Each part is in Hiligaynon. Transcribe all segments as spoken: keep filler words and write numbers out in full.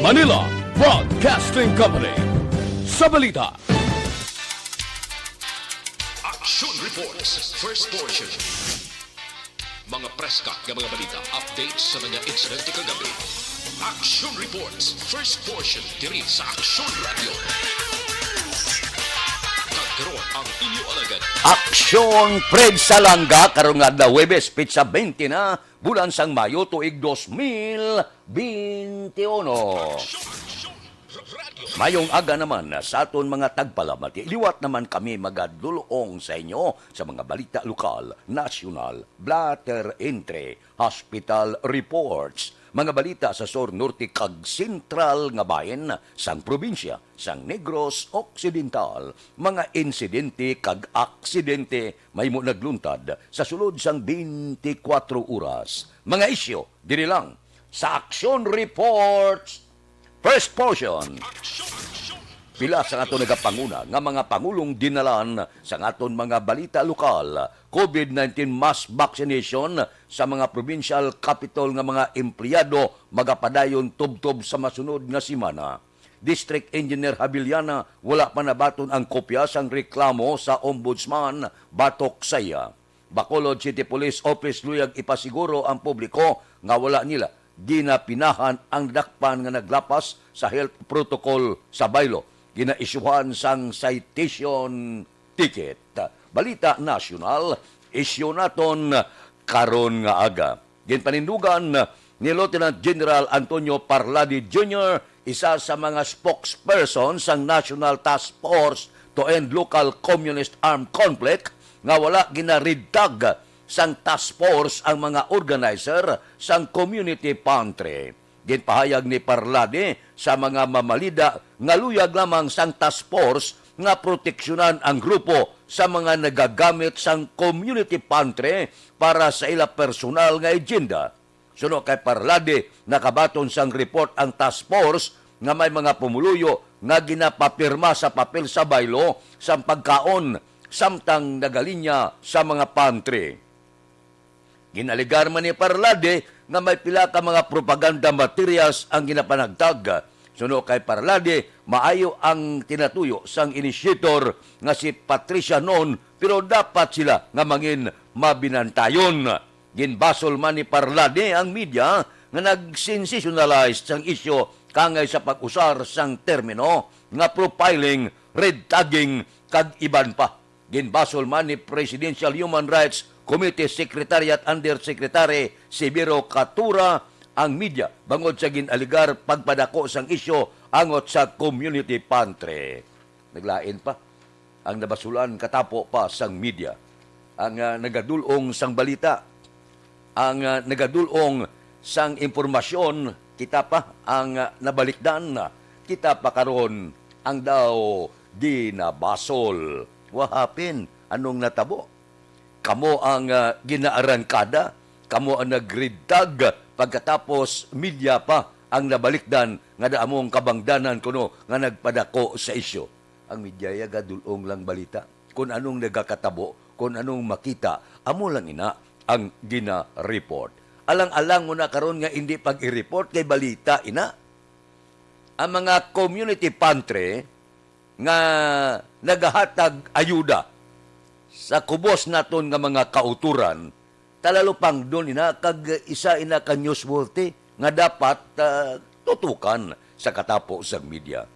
Manila Broadcasting Company. Sa balita. Action Reports, first portion. Mga preska nga mga balita, updates sa mga insidente kagabi. Action Reports, first portion, diri sa Action Radio. Kag karon ang inyo alagad. Action Fred Salanga, karong adlaw Huwebes, petsa twenty na, bulan sang Mayo, tuig dos mil twenty-one. Mayong aga naman sa aton mga tagpalamati. Liwat naman kami magadulong sa inyo sa mga balita lokal, nasyonal, blotter entry, hospital reports, mga balita sa sur, norte, kag sentral nga bahin sang probinsya sang Negros Occidental, mga insidente kag aksidente mahimo nagluntad sa sulod sang twenty-four oras. Mga isyu diri lang sa Action Reports First Portion. Pila sa aton nagapanguna nga mga pangulong dinalan sa aton mga balita lokal, covid nineteen mass vaccination sa mga provincial capital nga mga empleyado magapadayon tubtob sa masunod nga semana. District Engineer Habiliana, wala pa nabaton ang kopya sang reklamo sa Ombudsman batok sa iya. Bacolod City Police Office luyag ipasiguro ang publiko nga wala nila ginapinahan ang dakpan nga naglapas sa health protocol sa baylo. Ginaisyuhan sang citation ticket. Balita nasyonal, isyu naton karon nga aga. Ginpanindugan ni Lieutenant General Antonio Parlade Junior, isa sa mga spokesperson sang National Task Force to End Local Communist Armed Conflict, nga wala gina-red tag sang task force ang mga organizer sang community pantry. Ginpahayag ni Parlade sa mga mamalida nga luyag lamang sang task force nga proteksyonan ang grupo sa mga nagagamit sang community pantry para sa ila personal nga agenda. Suno kay Parlade, nakabaton sang report ang task force nga may mga pumuluyo nga ginapapirma sa papel sa baylo sang pagkaon samtang nagalinya sa mga pantry. Ginalegar man ni Parlade nga may pila ka mga propaganda materials ang ginapanagtag. Suno kay Parlade, maayo ang tinatuyo sang initiator nga si Patricia Non, pero dapat sila nga mangin mabinantayon. Ginbasol man ni Parlade ang media nga nag-sensationalize sang isyu kangay sa pag-usar sang termino nga profiling, red tagging, kag iban pa. Ginbasol man ni Presidential Human Rights Committee Secretariat Undersecretary Severo Catura ang media bangod sa gin-alegar pagpadako sang isyu angot sa community pantry. Naglain pa ang nabasulan katapo pa sang media. Ang, ah, nagadul-ong sang balita, ang, ah, nagadul-ong sang impormasyon, kita pa ang, ah, nabalikdan, kita pa karon ang daw ginabasol. What happened? Anong natabo? Kamo ang, ah, ginaarangkada, kamo ang nag-red tag, pagkatapos media pa ang nabalikdan nga da among kabangdanan kuno nga nagpadako sa isyu. Ang media ya gadul-ong lang balita. Kung anong nagakatabo, kung anong makita, amo lang ina ang gina-report. Alang-alang mo na karon nga hindi pag-i-report kay balita ina. Ang mga community pantry nga nagahatag ayuda sa kubos naton nga mga kauturan, talalupangdon ina kag isa ina ka newsworthy nga dapat, ah, tutukan sa katapo sang media.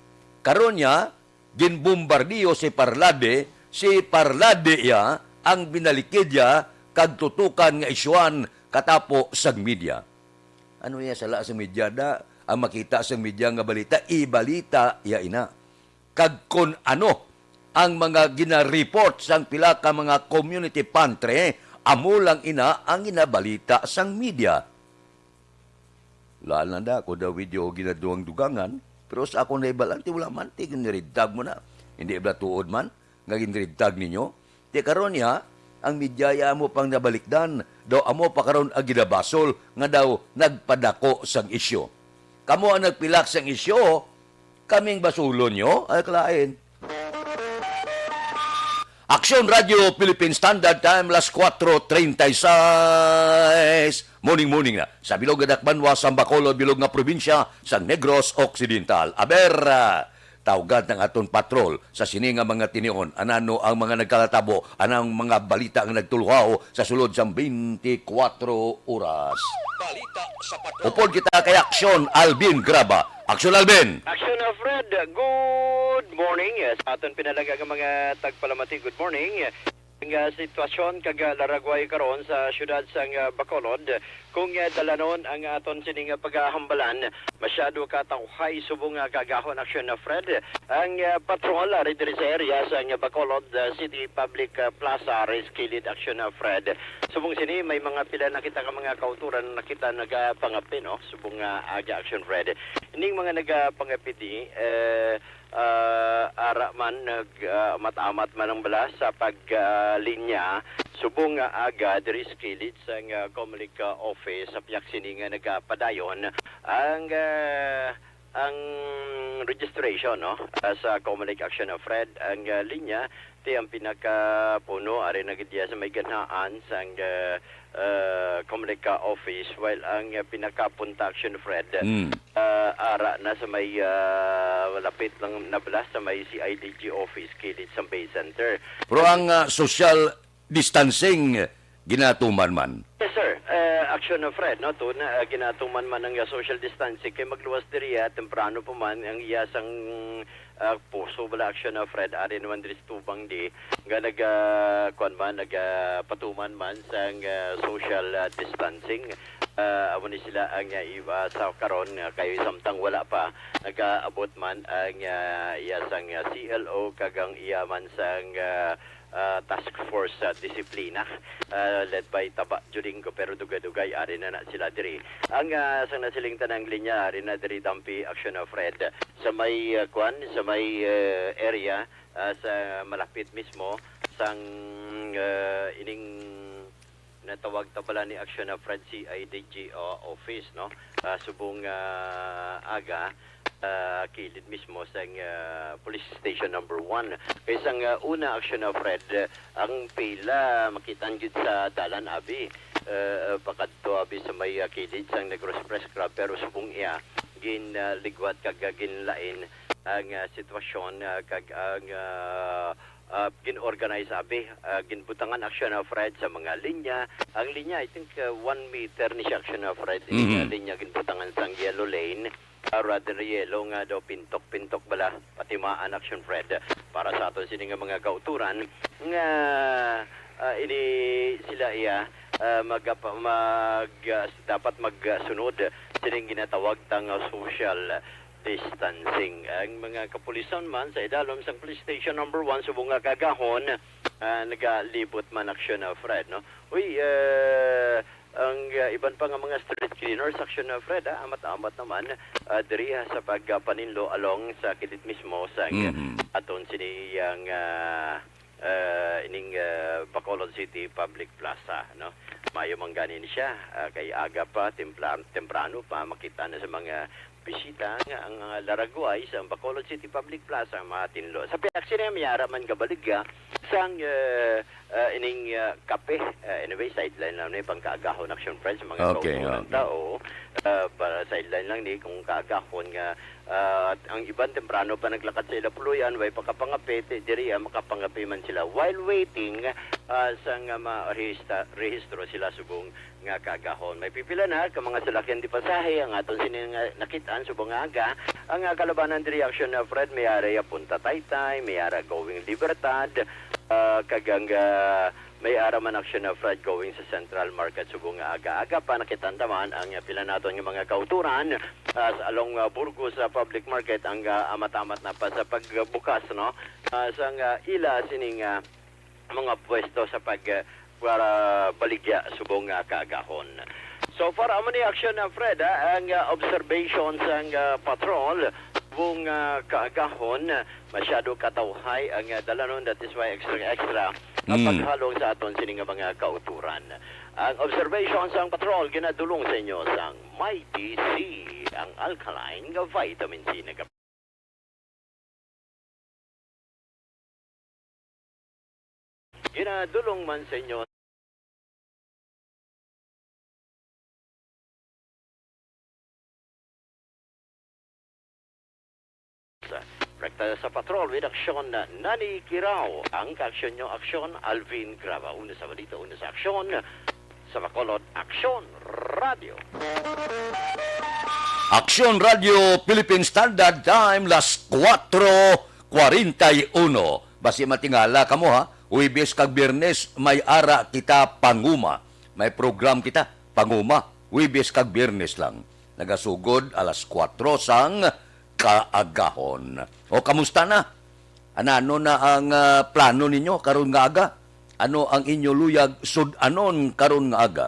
Karon niya, ginbombardiyo si Parlade, si Parlade iya ang binalikid iya kag tutukan nga isyuhan katapo sang media. Ano iya sala sa media da? Ang makita sang media nga balita, ibalita iya ina. Kag kon ano ang mga gina-report sang pila ka mga community pantry, amo lang ina ang ginabalita sang media. Laan lang da, ako daw video ginaduang-dugangan, pero sa akong naibalan, ti wala man, ti ginridtag mo na. Hindi ba tuod man nga ginridtag ninyo? Ti karon niya, ang media ya amo pang nabalikdan, daw amo pa karon ang ginabasol nga daw nagpadako sang isyu. Kamo ang nagpilak sang isyu, kaming basulon nyo? Ay, kalain. Aksyon Radio Philippine Standard Time, las kuwatro treinta y seis. Morning, morning na. Sa bilog nga dakbanwa sa Bacolod, bilog nga probinsya sa Negros Occidental. Aber, ah, tawgad ang aton patrol sa sini nga mga tinion. Anano ang mga nagkalatabo? Anang mga balita ang nagtulhaw sa sulod sang twenty-four oras? Balita sa patrol. Upod kita kay Aksyon Alvin Graba. Aksyon Alvin! Aksyon, uh, Fred, good morning. Yes, sa aton pinalaga nga mga tagpalamati, good morning. Ang, uh, sitwasyon kag, uh, laragway karon sa siyudad sang, uh, Bacolod, kung, uh, dalanon ang aton sining, uh, paghahambalan, masyado ka tawhay subong nga kaagahon, Aksyon, uh, Fred. Ang, uh, patrol ari diri sa area sang, uh, Bacolod, uh, City Public, uh, Plaza, ari sa kilid, Aksyon, uh, Fred. Subong sini, may mga pila na kita ka mga kauturan na kita nagapangapi, no? Subong nga aga, Aksyon, Fred. Ining mga nagapangapi di, eh, ah, ara man nag, ah, amat-amat man ang bala sa pag, ah, linya, subong nga aga diri sa kilid sang, ah, Comelec, ah, office, sa piyak sini nga nagapadayon ang, ah, ang registration, no, ah, sa Comelec, Aksyon, ah, Fred. Ang, ah, linya ti ang pinakapuno ari na gid iya sa may ganhaan sang, ah, ah, Comelec, ah, office, while ang, ah, pinakapunta, Aksyon, Fred, Mm. ah, ara na sa may, ah, malapit lang na bala sa may C I D G office, kilid sa Bay Center. Pero ang, ah, social distancing ginatuman man? Yes, sir. Eh, Aksyon, Fred, no? Tuna, ah, ginatuman man ang, ah, social distancing kay magluwas diri, ah, temprano pa man ang iya sang, ah, puso bala, Aksyon, Fred, ari naman diri sa tubang di nga nag, ah, kuwan man, nag, ah, patuman man sang, ah, social, ah, distancing. Ah, amo ni sila ang, ah, iba sa karon, ah, kay samtang wala pa nagaabot man ang, ah, iya sang, ah, C L O kag ang iya man sang, ah, ah, task force sa disiplina, ah, led by Taba Julingo, pero dugay-dugay ari na na sila diri. Ang, ah, sang nasiling tanang linya ari na diri tampi, Aksyon, ah, Fred, sa may, ah, kuan, sa may, ah, area, ah, sa malapit mismo sang, ah, ining natawag ta bala ni Aksyon, ah, Fred, C I D G, ah, office, no? Ah, subong, ah, aga, ah, kilid mismo sang, ah, Police Station Number One. Kay sang, ah, una, Aksyon, ah, Fred, ah, ang pila makitaan gid sa dalan abi, ah, pakadto abi sa may, ah, kilid sang Negros Press Club, pero subong iya gin, ah, ligwat kag, ah, ginlain ang, ah, sitwasyon, ah, kag ang, ah, ah, gin-organize abi, ah, ginbutangan, Aksyon, ah, Fred, sa mga linya. Ang linya, I think, ah, one meter ni siya, Aksyon, ah, Fred. Ini nga Mhm. linya ginbutangan sang yellow lane, ah, rod and yellow nga daw pintok-pintok bala, patimaan, Aksyon, Fred. Para sa aton sini nga mga kauturan nga, ah, ini sila iya, ah, magapa-, mag, ah, dapat magsunod sining ginatawag ta nga social distancing. Ang mga kapulisan man sa idalom sang Police Station Number One subong nga kaagahon, ah, nagalibot man, Aksyon, ah, Fred, no? Uy, eh, ang, ah, iban pa nga mga street cleaners, Aksyon, ah, Fred, ah, amat-amat naman, ah, diri, ah, sa pagpaninlo along sa kilid mismo sa Mhm. aton sini ang, ah, ah, ining, ah, Bacolod City Public Plaza, no? Maayo man gani ni siya, ah, kay aga pa, templa-, temprano pa, makita na sa mga bisita nga ang, ah, laragway sa Bacolod City Public Plaza matinlo. Sa piyak sini, may ara man gabaligya sang, ah, ah, ining, ah, kape. Ah, anyway, sideline lang ni pangkaagahon, Aksyon, Fred, sa mga Okay, kauturan okay. tao. Ah, para sideline lang ni kung kaagahon nga Ah, ang iban temprano pa naglakad sa ila puloy-an, way pa kapangape, ti-, diri, ah, makapangape man sila. While waiting, ah, sa nga ma-, rehista-, rehistro sila subong nga kaagahon. May pipila na ka mga salakyan di pasahe ang aton sini nga nakit-an subong nga aga. Ang, ah, kalabanan diri, Aksyon, ah, Fred, may ara ya Punta Taytay, may ara going Libertad, ah, kag ang, ah, may ara man, Aksyon, ah, Fred, going sa Central Market subong nga aga-aga pa. Nakit-an ta man ang, ah, pila naton nga mga kauturan, ah, sa along, ah, Burgos, ah, Public Market ang, ah, amat-amat na pa sa pagbukas, no? Ah, sang, ah, ila sining, ah, mga pwesto sa pag, ah, para baligya subong nga kaagahon. So far, amo ni, Aksyon, ah, Fred, ah, ang, ah, observation sang, ah, patrol subong nga kaagahon, masyado katawhay ang, ah, dalanon, that is why extra, extra ang Mm. paghalong sa aton sini nga mga kauturan. Ang observation sang patrol ginadulong sa inyo sang Mighty C, ang alkaline nga vitamin C. Nag- Dulong man sa inyo. Rekta sa patrol with aksyon na Nani Kirao. Ang kaaksyon nyo, aksyon, Alvin Graba. Una sa balita, una sa aksyon. Sa Bacolod, Aksyon Radio. Aksyon Radio Philippine Standard Time, las kuwatro kwarenta y uno. Basi matingala kamo, ha, Huwebes kag Biyernes may ara kita panguma. May program kita panguma, Huwebes kag Biyernes lang. Nagasugod alas kuwatro sang kaagahon. O, kamusta na? Anano na ang, ah, plano ninyo karon nga aga? Ano ang inyo luyag sud-anon karon nga aga?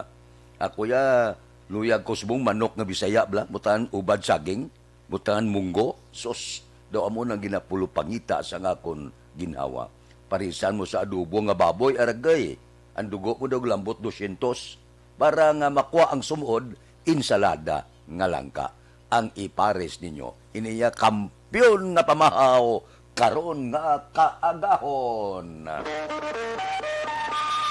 Ako ya, luyag ko subong manok nga Bisaya bala, butangan ubad saging, butangan munggo. Sus, daw amo nang ginapulupangita sa akon ginhawa. Parisan mo sa adobo nga baboy, aragay. Ang dugo mo daw lambot dosyentos. Para nga makuha ang sumod, insalada nga langka ang ipares ninyo. Iniya kampiyon nga pamahaw karon nga kaagahon.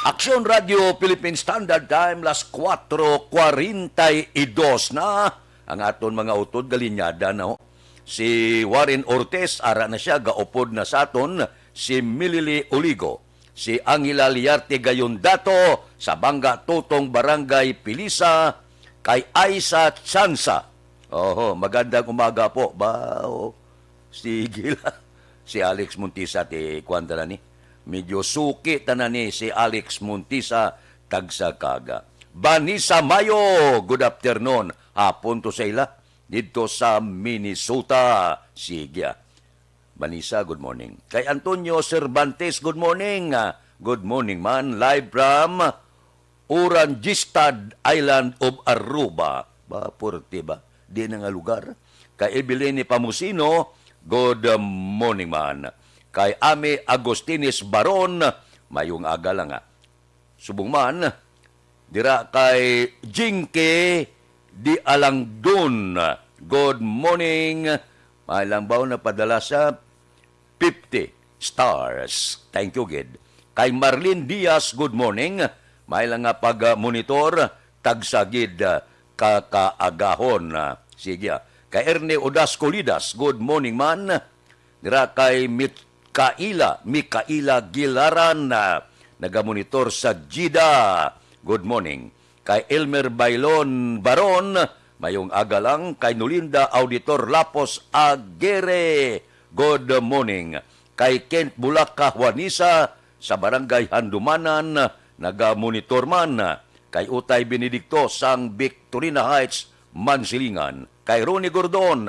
Aksyon Radio Philippine Standard Time, las kuwatro kwarenta y dos na. Ang aton mga utod galinyada na, ho. Si Warren Ortiz, ara na siya, gaupod na sa aton. Si Milili Oligo, si Angela Liarte Gayondato, sa Banga Tutong, Barangay Pilisa, kay Aisa Chansa. Oho, magandang umaga po. Ba, oh, sige lang. Si Alex Montisa, ti kuwan ta na ni. Medyo suki ta na ni si Alex Montisa, tagsa kaga. Vanessa Mayo, good afternoon. Hapon to sa ila, didto sa Minnesota. Sige, ah. Vanessa, good morning. Kay Antonio Cervantes, good morning. Ah, good morning man. Live from Oranjestad, Island of Aruba. Ba, puwerte ba? Di na nga lugar. Kay Evelyn Pamusino, good morning man. Kay Ami Agustines Baron, mayong aga lang, ah. Subong man, dira kay Jinky Di Alangdon. Good morning. May lang ba napadala sa fifty stars? Thank you, gid. Kay Marlene Diaz, good morning. May lang nga pag-monitor, tagsa gid, ah, ka kaagahon. Ah, sige, ah. Kay Ernie Odas Colidas, good morning man. Dira kay Mikaila, Mikaila Gilaran, ah, nagamonitor sa Jeddah. Good morning. Kay Elmer Bailon Baron, mayong aga lang. Kay Nolinda Auditor Lapos Aguirre, good morning. Kay Kent Bulaka Juanisa sa Barangay Handumanan, nagamonitor man. Kay Utay Benedicto sang Victorina Heights, Mansilingan. Kay Ronnie Gordon,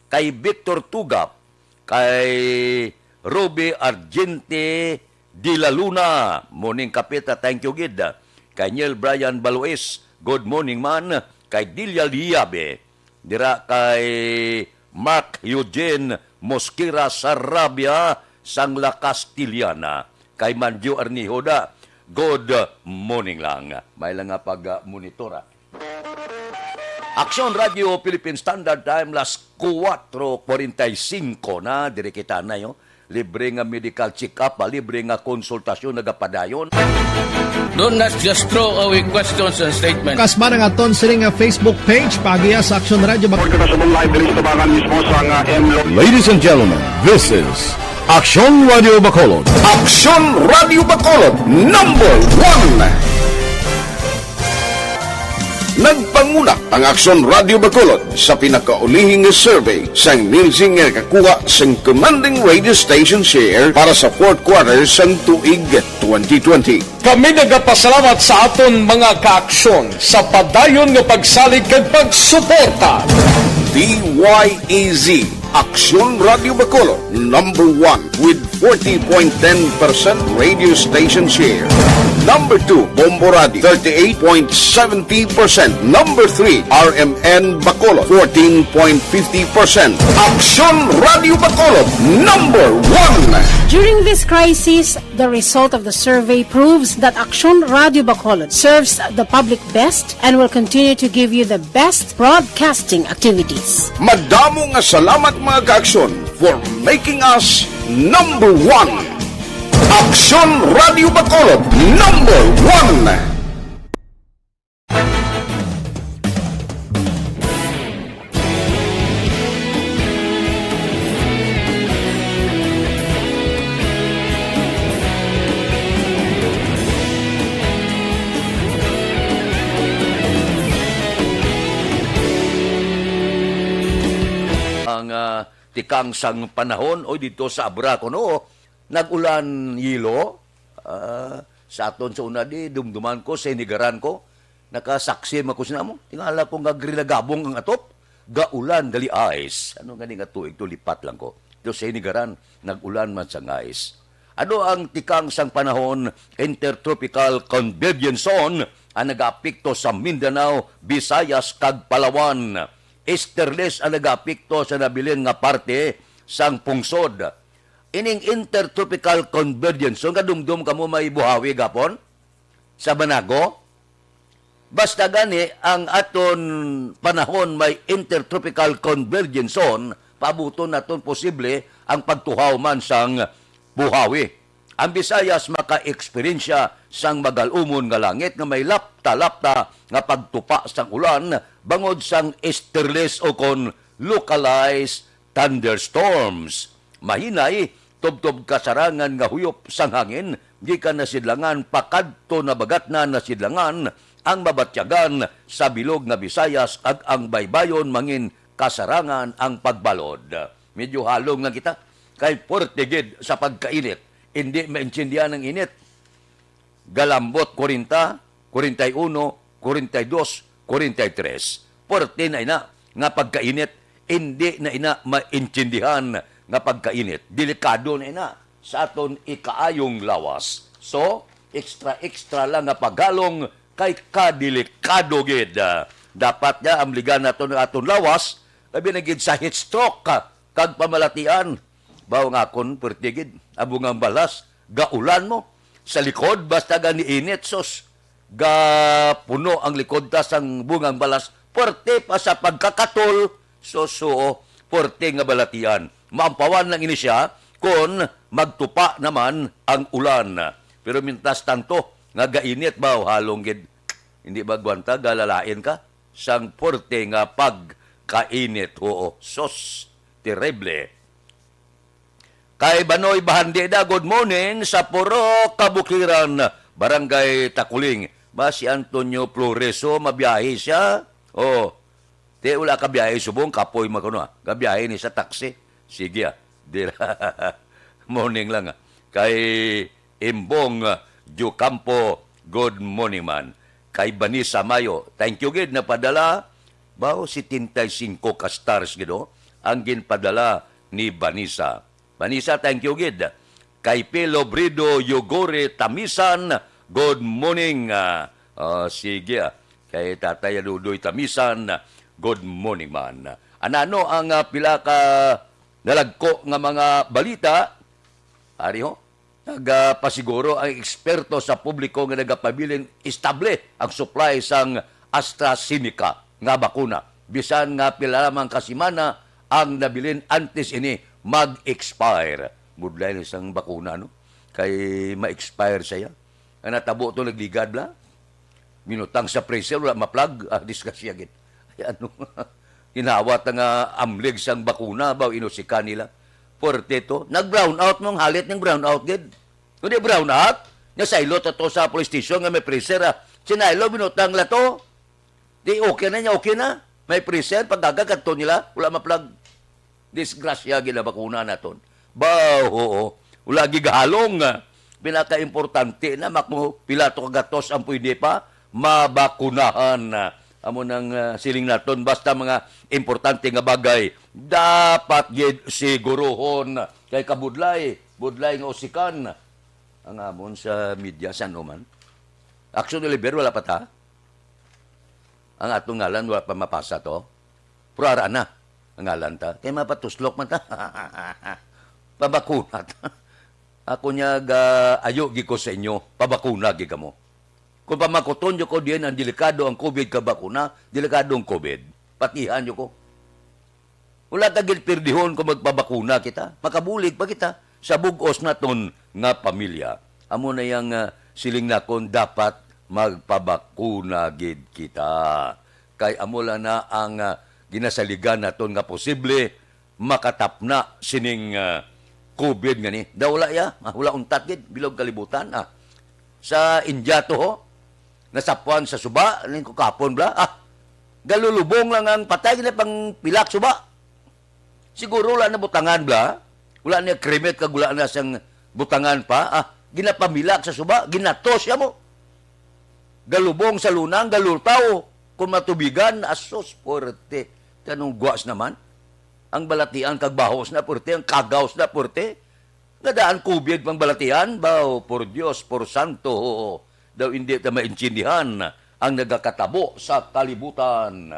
kay Victor Tugap, kay Ruby Argente de la Luna, morning kapita, thank you gid. Kay Neil Brian Balois, good morning man. Kay Delia Liabe, dira kay Mark Eugene Mosquera Sarabia sang La Castellana. Kay Manjo Arnihoda, good morning lang. May lang nga pag-monitora. Aksyon Radio Philippine Standard Time, las kuwatro kwarenta y singko na, diri kita na, yo. Libre nga medical check-up, ah, libre nga konsultasyon nagapadayon. Don't not just throw away questions and statements. Kasma ang aton sini nga Facebook page, paagiha sa Aksyon Radio Bacolod. Report ka sa live diri sa Tabangan mismo sa nga M Lo- Ladies and gentlemen, this is Aksyon Radio Bacolod. Aksyon Radio Bacolod, number one. Nagpanguna ang Aksyon Radio Bacolod sa pinakaulihi nga survey sang Nielsen nga nakakuha sang commanding radio station share para sa fourth quarter sang tuig twenty twenty. Kami nagapasalamat sa aton mga kaaksyon sa padayon nga pagsalig kag pagsuporta. D Y E Z, Aksyon Radio Bacolod, number one with forty point ten percent radio station share. Number two, Bombo Radio, thirty-eight point seventy percent. Number three, R M N Bacolod, fourteen point fifty percent. Aksyon Radio Bacolod, number one. During this crisis, the result of the survey proves that Aksyon Radio Bacolod serves the public best and will continue to give you the best broadcasting activities. Madamo nga salamat, mga kaaksyon, for making us number one. Aksyon Radio Bacolod, number one. Ang, ah, tikang sang panahon, oy, dito sa Abra kuno, nag-ulan, Yelo. Ah, sa aton sa una di, dumduman ko, sa hinigaran ko, nakasaksi man ko sina mo. Tingala ko nga grilagabong ang atop, gaulan dali ice. Ano gani nga tuig to, lipat lang ko. Ito sa hinigaran, nag-ulan man sang ice. Ano ang tikang sang panahon, intertropical convergence zone ang nagaapekto sa Mindanao, Visayas, kag Palawan. Easterlies ang nagaapekto sa nabilin nga parte sang pungsod. Ining intertropical convergence zone, kadumdom kamo may buhawi gapon sa Banago? Basta gani, ang aton panahon may intertropical convergence zone, paabuton naton posible ang pagtuhaw man sang buhawi. Ang Visayas maka-eksperyensya sang magalumon nga langit nga may lapta-lapta nga pagtupa sang ulan bangod sang easterlies o kon localized thunderstorms. Mahinay, tubtob kasarangan nga huyop sang hangin gikan nasidlangan pakadto nabagatnan nasidlangan ang mabatyagan sa bilog nga Visayas, kag ang baybayon mangin kasarangan ang pagbalod. Medyo halong lang kita kay puwerte gid sa pagkainit. Indi maintindihan ang init. Galambot kwarenta, kwarenta y uno, kwarenta y dos, kwarenta y tres. Puwerte na ina nga pagkainit, indi na ina maintindihan nga pagkainit. Delikado na ina sa aton ikaayong lawas. So, extra-extra lang nga paghalong kay kadelikado gid. Dapat nga amligan naton ang aton lawas, labi na gid sa heat stroke kag pamalatian. Baw nga akon, perti gid, ang bungang balas, gaulan mo. Sa likod, basta gani init, sus, gapuno ang likod ta sang bungang balas, puwerte pa sa pagkakatol, sus, oo, puwerte nga balatian. Maampawan lang ini siya kon magtupa naman ang ulan. Pero mintas tanto, nga gainit ba, halong gid, hindi ba gwanta, galalain ka sang puwerte nga pagkainit, oo, sus, terrible. Kay Banoy Bahandida, good morning sa Purok Kabukiran, Barangay Takuling. Ba si Antonio Flores, oh, mabiyahe siya? Oh, di, wala ka biyahe subong, kapoy man kuno, ah. Gabiyahe ni sa taxi. Sige, ah. Di, morning lang, ah. Kay Imbong, ah, Diocampo, good morning man. Kay Vanessa Mayo, thank you gid, napadala. Bao, setenta y cinco ka stars gid, oh, ang ginpadala ni Vanessa. Vanessa, thank you gid. Kay Pilo Brido Yogore Tamisan, good morning. Ah, ah, sige, ah. Kay Tatay Aludoy Tamisan, good morning man. Anano ang, ah, pila ka nalagko nga mga balita? Ari ho, nagapasiguro ang eksperto sa publiko nga nagapabilin estable ang supply sang AstraZeneca nga bakuna, bisan nga pila lamang ka semana ang nabilin antes ini mag-expire. Budlay ni sang bakuna, no? Kay ma-expire siya. Ang natabo to, nagligad la. Minutang sa freezer, wala ma-plug. Ah, disgrasya gid. Ay, ano? Ginhawat nga amlig sang bakuna, ba, inusikan nila. Puwerte to. Nag-brown out, mong halit ning brown out gid. Kundi brown out, nya saylo to, to sa police station nga may freezer, ah. Sinaylo, minutang la to. Di okay na niya, okay na. May freezer, pagkagag kadto nila, wala ma-plug. Disgrasya gid ang bakuna naton. Ba, oo. Wala gigahalong. Pinakaimportante na, mako pila to ka gatos ang pwede pa mabakunahan. Amo nang, ah, siling naton, basta mga importante nga bagay, dapat gid siguruhon. Kay kabudlay, budlay nga usikan. Ang amon sa media, san-o man. Action Oliver, wala pa ta? Ang atong ngalan, wala pa mapasa to. Pero ara na ang ngalan ta. Kay mapatuslok man ta. Pabakuna ta. Ako niya, ga, ayo gi ko sa inyo, pabakuna gi kamo. Kung pamakuton nyo ko diyan ang delikado ang covid ka bakuna, delikado ang covid. Patihan nyo ko. Wala ta gid pirdihon kung magpabakuna kita. Makabulig pa kita. Sa bug-os naton nga pamilya, amo na yang, ah, siling nakon, dapat magpabakuna gid kita. Kay amo lang na ang, ah, ginasaligan naton nga posible makatapna sining, ah, covid nga ni. Daw wala ya, ah, wala untat gid, bilog kalibutan, ah. Sa India to, ho, nasapuan sa suba, ning ko kahapon bla, ah, galulubong lang ang patay, ginapangpilak suba. Siguro wala na butangan bla, wala niya kremit kag wala na sang butangan pa, ah, ginapamilak sa suba, ginatos siya mo. Galubong sa lunang, galultaw, kung matubigan, asos, puwerte. Kanong guwas naman? Ang balatian kag bahos na, puwerte, ang kagaws na, puwerte. Nga daan covid pang balatian, baw, por Dios, por santo, daw hindi ta maintindihan ang nagakatabo sa kalibutan.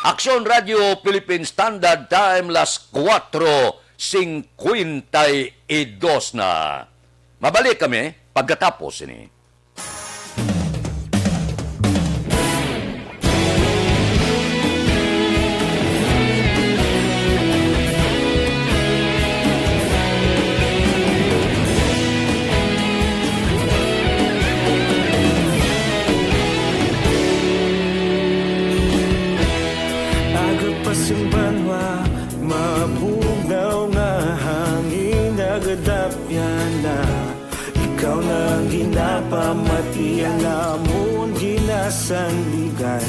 Aksyon Radio Philippine Standard Time, las kuwatro singkwenta y dos na. Mabalik kami pagkatapos ini. Aga pa sing banwa, mabugnaw nga hangin, nagadapyan na. Ikaw na ang ginapamati, ang amon ginasandigan.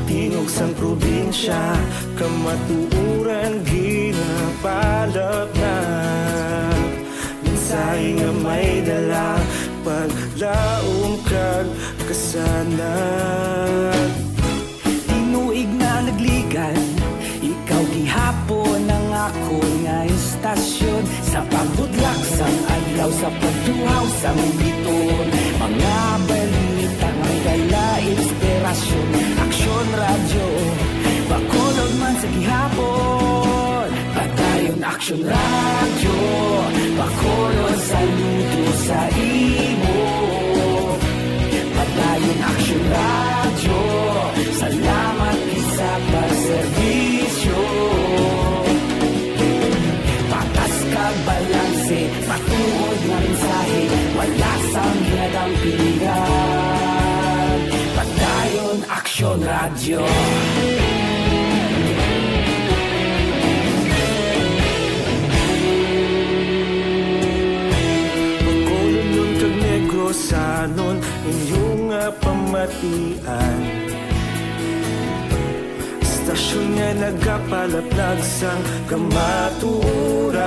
Tingog sang probinsya, kamatuoran ginapalapnap. Mensahe nga may dala, paglaom kag kasanag. Tinuig na nagligan, ikaw gihapon ang akon nga istasyon. Sa pagbudlak sang adlaw, sa pagtuhaw sang biton, mga balita nga may dala inspirasyon. Aksyon Radyo, Bacolod man sa gihapon. Padayon Aksyon Radyo, Bacolod, saludo sa imo. Padayon Aksyon Radyo, salamat gid sa pagserbisyo. Patas kag balanse, matuod nga mensahe, wala sang ginadampigan. Padayon Aksyon Radyo. Bacolod kag Negrosanon, inyo nga pamatian. Istasyon nga nagapalaplag sang kamatuoran.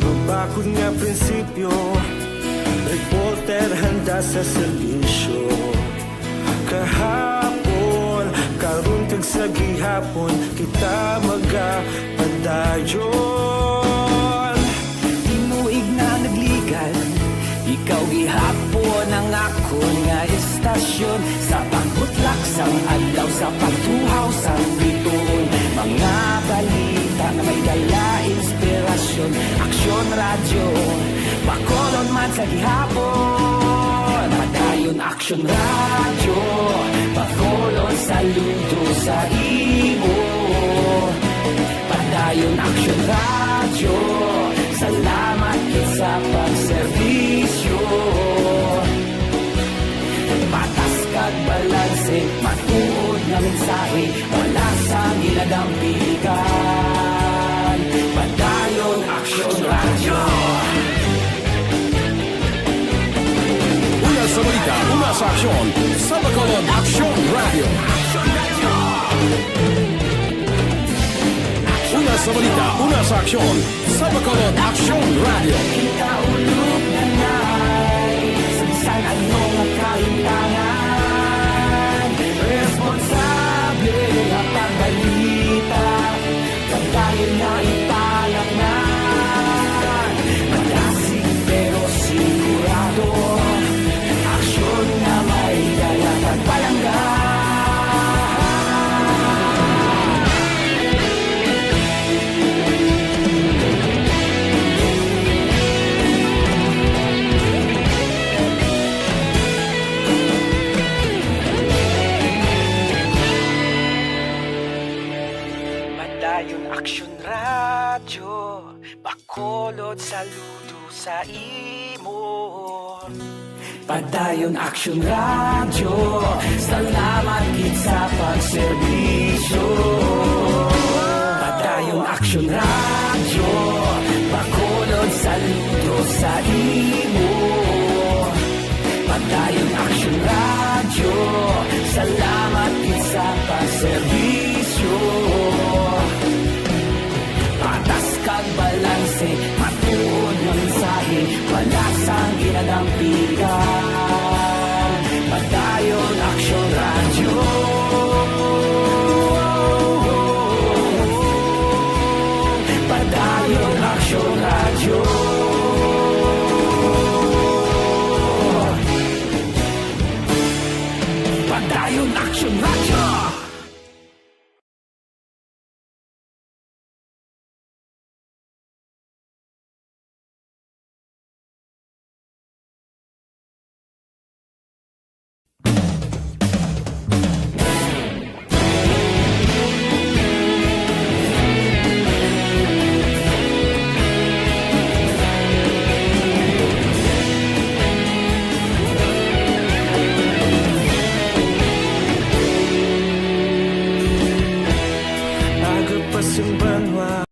Mabakod nga prinsipyo, reporter handa sa serbisyo. Kahapon, karon kag sa gihapon, kita magapadayon. Tinuig na nagligan, ikaw gihapon ang akon nga istasyon. Sa pagbutlak sang adlaw, sa pagtuhaw sang bituon, mga balita nga may dala inspirasyon. Aksyon Radyo, Bacolod man sa gihapon. Padayon Aksyon Radyo, Bacolod, saludo sa imo. Padayon Aksyon Radyo, salamat gid sa pagserbisyo. Patas kag balanse, matuod nga mensahe, wala sang ginadampigan. Padayon Aksyon Radyo. Una sa balita, una sa aksyon, sa Bacolod Aksyon Radyo. Una sa balita, una sa aksyon, sa Bacolod Aksyon Radyo. Kita ulog na nay, sa bisan ano nga kahintangan, responsable nga pagbalita, pagdayon nga ipalaknan. Madasig pero sigurado, aksyon nga may dala kag palangga. Aksyon Radyo, Bacolod, saludo sa imo. Padayon Aksyon Radyo, salamat gid sa pagserbisyo. Padayon Aksyon Radyo, Bacolod, saludo sa imo. Padayon Aksyon Radyo, salamat gid sa pagserbisyo. Patas kag balanse, matuod nga mensahe, wala sang ginadampigan. Padayon Aksyon Radyo. Padayon Aksyon Radyo. Padayon Aksyon Radyo. Aga pa sing banwa.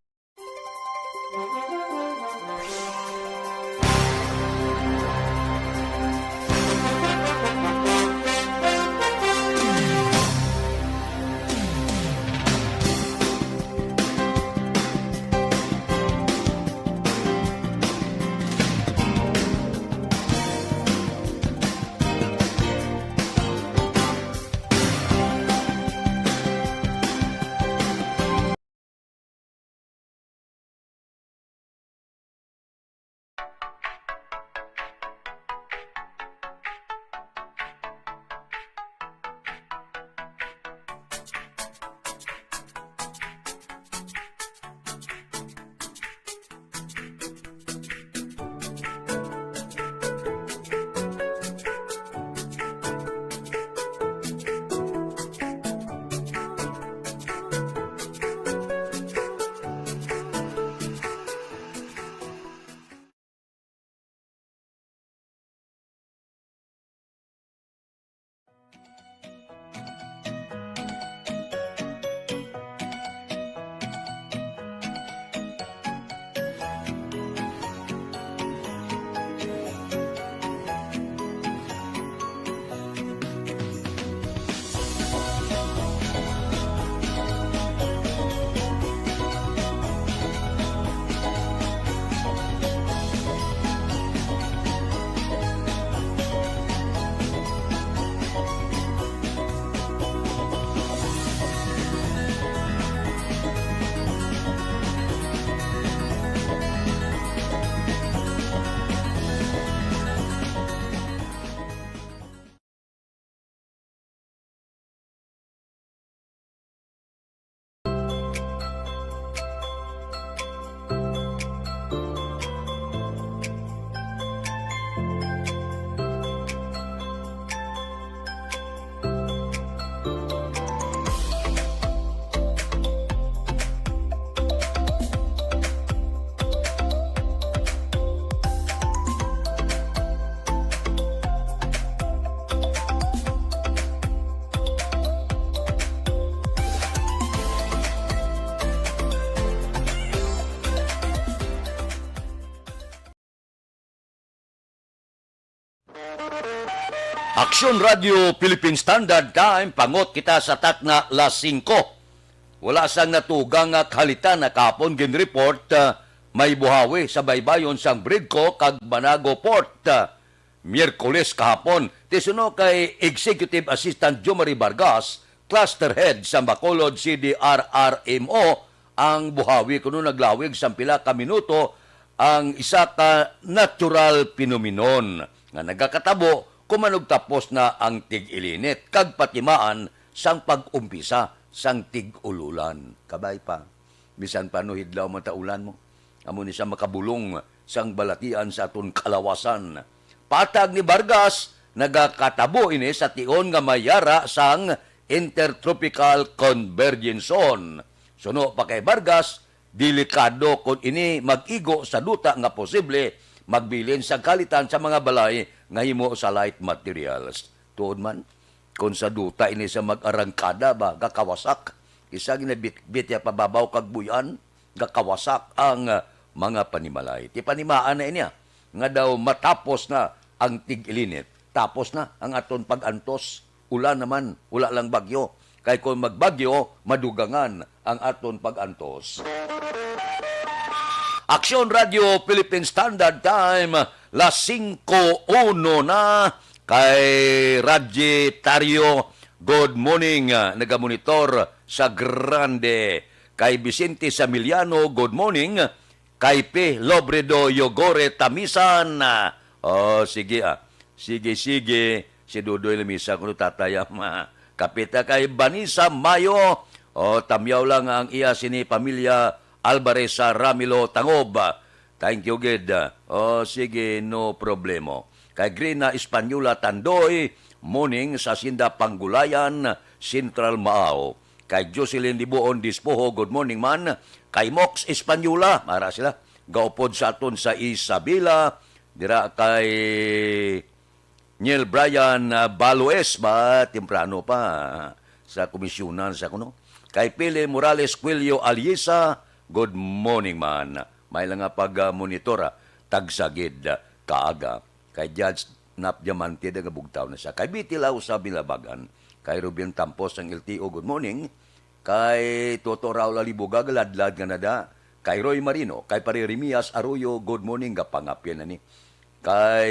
Aksyon Radio Philippine Standard Time, pangot kita sa takna las singko. Wala sang natugang nga kahalitan nga kahapon ginreport, ah, may buhawi sa baybayon sang Bridco kag Banago Port, ah, Miyerkules kahapon. Ti suno kay Executive Assistant Jomari Vargas, Cluster Head sa Bacolod C D R R M O, ang buhawi kuno naglawig sang pila ka minuto, ang isa ka natural phenomenon nga nagakatabo kon manugtapos na ang tig-ilinit kag patimaan sang pag-umpisa sang tig-ululan. Kabay pa, bisan pa no hidlaw man ta ulan mo, amo ni siya makabulong sang balatian sa aton kalawasan. Patag ni Vargas, nagakatabo ini sa tion nga may yara sang Intertropical Convergence Zone. Suno pa kay Vargas, delikado kon ini mag-igo sa duta nga posible magbilin sang kalitan sa mga balay nga himo sa light materials. Tuod man, kon sa duta ini sa mag-arangkada ba, gakawasak. Isa ginabitbit ya pababaw kag buy-an, gakawasak ang, ah, mga panimalay. Ti panimaan na ini, ah, nga daw matapos na ang tig-ilinit. Tapos na ang aton pag-antos. Ulan naman, wala lang bagyo. Kay kung magbagyo, madugangan ang aton pag-antos. Aksyon Radio Philippine Standard Time, las singko uno na. Kay Radji Tario, good morning, ah, nagamonitor sa Grande. Kay Vicente Samiliano, good morning. Kay P. Lobredo Yogore Tamisan. Oh, sige, ah. Sige, sige. Si Dudoy Lamisa kuno, tatay, ah, ma-, kapita kay Vanessa Mayo. Oh, tamyaw lang ang iya sini pamilya Alvarez sa Ramilo Tangob. Thank you, gid. Oh, sige, no problemo. Kay Grina Española Tandoy, morning sa Sinda Panggulayan, Central Maao. Kay Jocelyn Dibuon Dispoho, good morning man. Kay Mox Española, ara sila, gaupod sa aton sa Isabela, dira kay Neil Brian, ah, Baloes ba, temprano pa sa komisyonan sa kuno. Kay Pili Morales Cuello Aliesa, good morning man. May lang nga pag, ah, monitor, ah, tagsagid, ah, kaaga. Kay Judge Nap Diamante, daga bugtaw na siya. Kay Betty Lau sa Bilabagan. Kay Ruben Tampos ang L T O, good morning. Kay Toto Raul Alibuga, galadlad nga nada. Kay Roy Marino, kay Pare Remias Arroyo, good morning, gapangapin na ni. Kay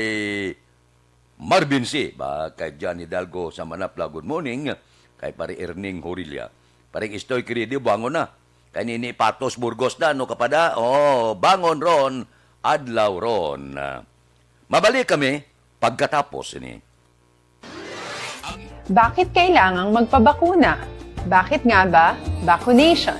Marvin C, ba, kay John Hidalgo sa Manapla, good morning. Kay Pare Erning Horilla. Pare Istoy Querido, bangon na. Kay Nini Patos Burgos na, no, kapada? Oh, bangon ron, adlaw ron. Mabalik kami pagkatapos ini. Bakit kailangang magpabakuna? Bakit nga ba vaccination?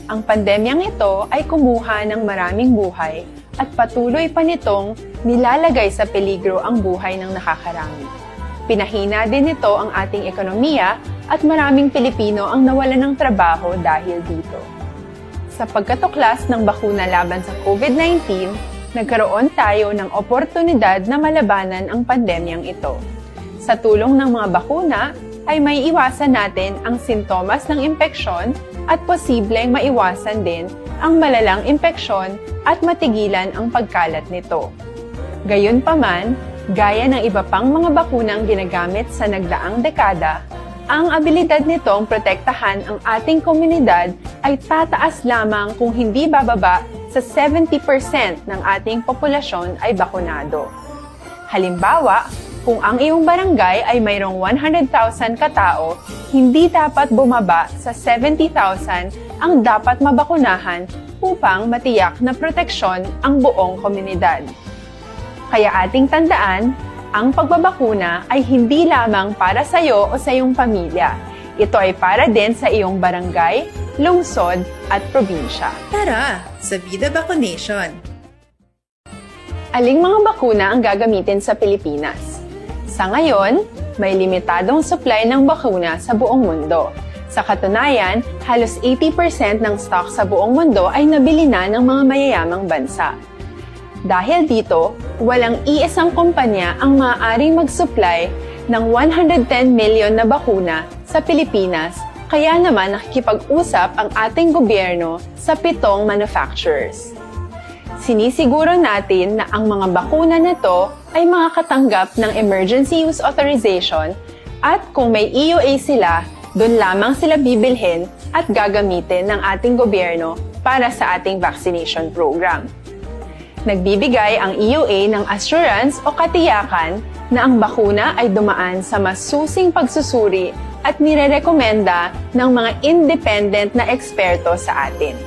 Ang pandemyang ito ay kumuha ng maraming buhay at patuloy pa nitong nilalagay sa peligro ang buhay ng nakakarami. Pinahina din nito ang ating ekonomiya at maraming Pilipino ang nawalan ng trabaho dahil dito. Sa pagkatuklas ng bakuna laban sa COVID nineteen, nagkaroon tayo ng oportunidad na malabanan ang pandemyang ito. Sa tulong ng mga bakuna, ay maiiwasan natin ang sintomas ng impeksyon at posibleng maiwasan din ang malalang impeksyon at matigilan ang pagkalat nito. Gayunpaman, gaya ng iba pang mga bakunang ginagamit sa nagdaang dekada, ang abilidad nitong protektahan ang ating komunidad ay tataas lamang kung hindi bababa sa seventy percent ng ating populasyon ay bakunado. Halimbawa, kung ang iyong barangay ay mayroong one hundred thousand katao, hindi dapat bumaba sa seventy thousand ang dapat mabakunahan upang matiyak na proteksyon ang buong komunidad. Kaya ating tandaan, ang pagbabakuna ay hindi lamang para sa iyo o sa iyong pamilya. Ito ay para din sa iyong barangay, lungsod, at probinsya. Tara, sa Vida Vaccination! Aling mga bakuna ang gagamitin sa Pilipinas? Sa ngayon, may limitadong supply ng bakuna sa buong mundo. Sa katunayan, halos eighty percent ng stock sa buong mundo ay nabili na ng mga mayayamang bansa. Dahil dito, walang iisang kumpanya ang maaaring mag-supply ng one hundred ten million na bakuna sa Pilipinas, kaya naman nakikipag-usap ang ating gobyerno sa pitong manufacturers. Sinisiguro natin na ang mga bakuna na to ay makakatanggap ng emergency use authorization at kung may E U A sila, doon lamang sila bibilhin at gagamitin ng ating gobyerno para sa ating vaccination program. Nagbibigay ang E U A ng assurance o katiyakan na ang bakuna ay dumaan sa masusing pagsusuri at nirerekomenda ng mga independent na eksperto sa atin.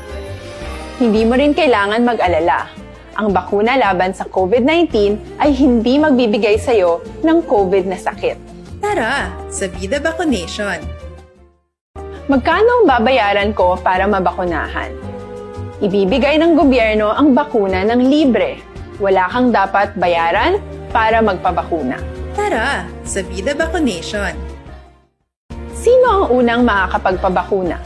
Hindi mo rin kailangan mag-alala. Ang bakuna laban sa COVID nineteen ay hindi magbibigay sa iyo ng COVID na sakit. Tara, sa Vida Vaccination! Magkano ang babayaran ko para mabakunahan? Ibibigay ng gobyerno ang bakuna ng libre. Wala kang dapat bayaran para magpabakuna. Tara, sa Vida Vaccination! Sino ang unang makakapagpabakuna?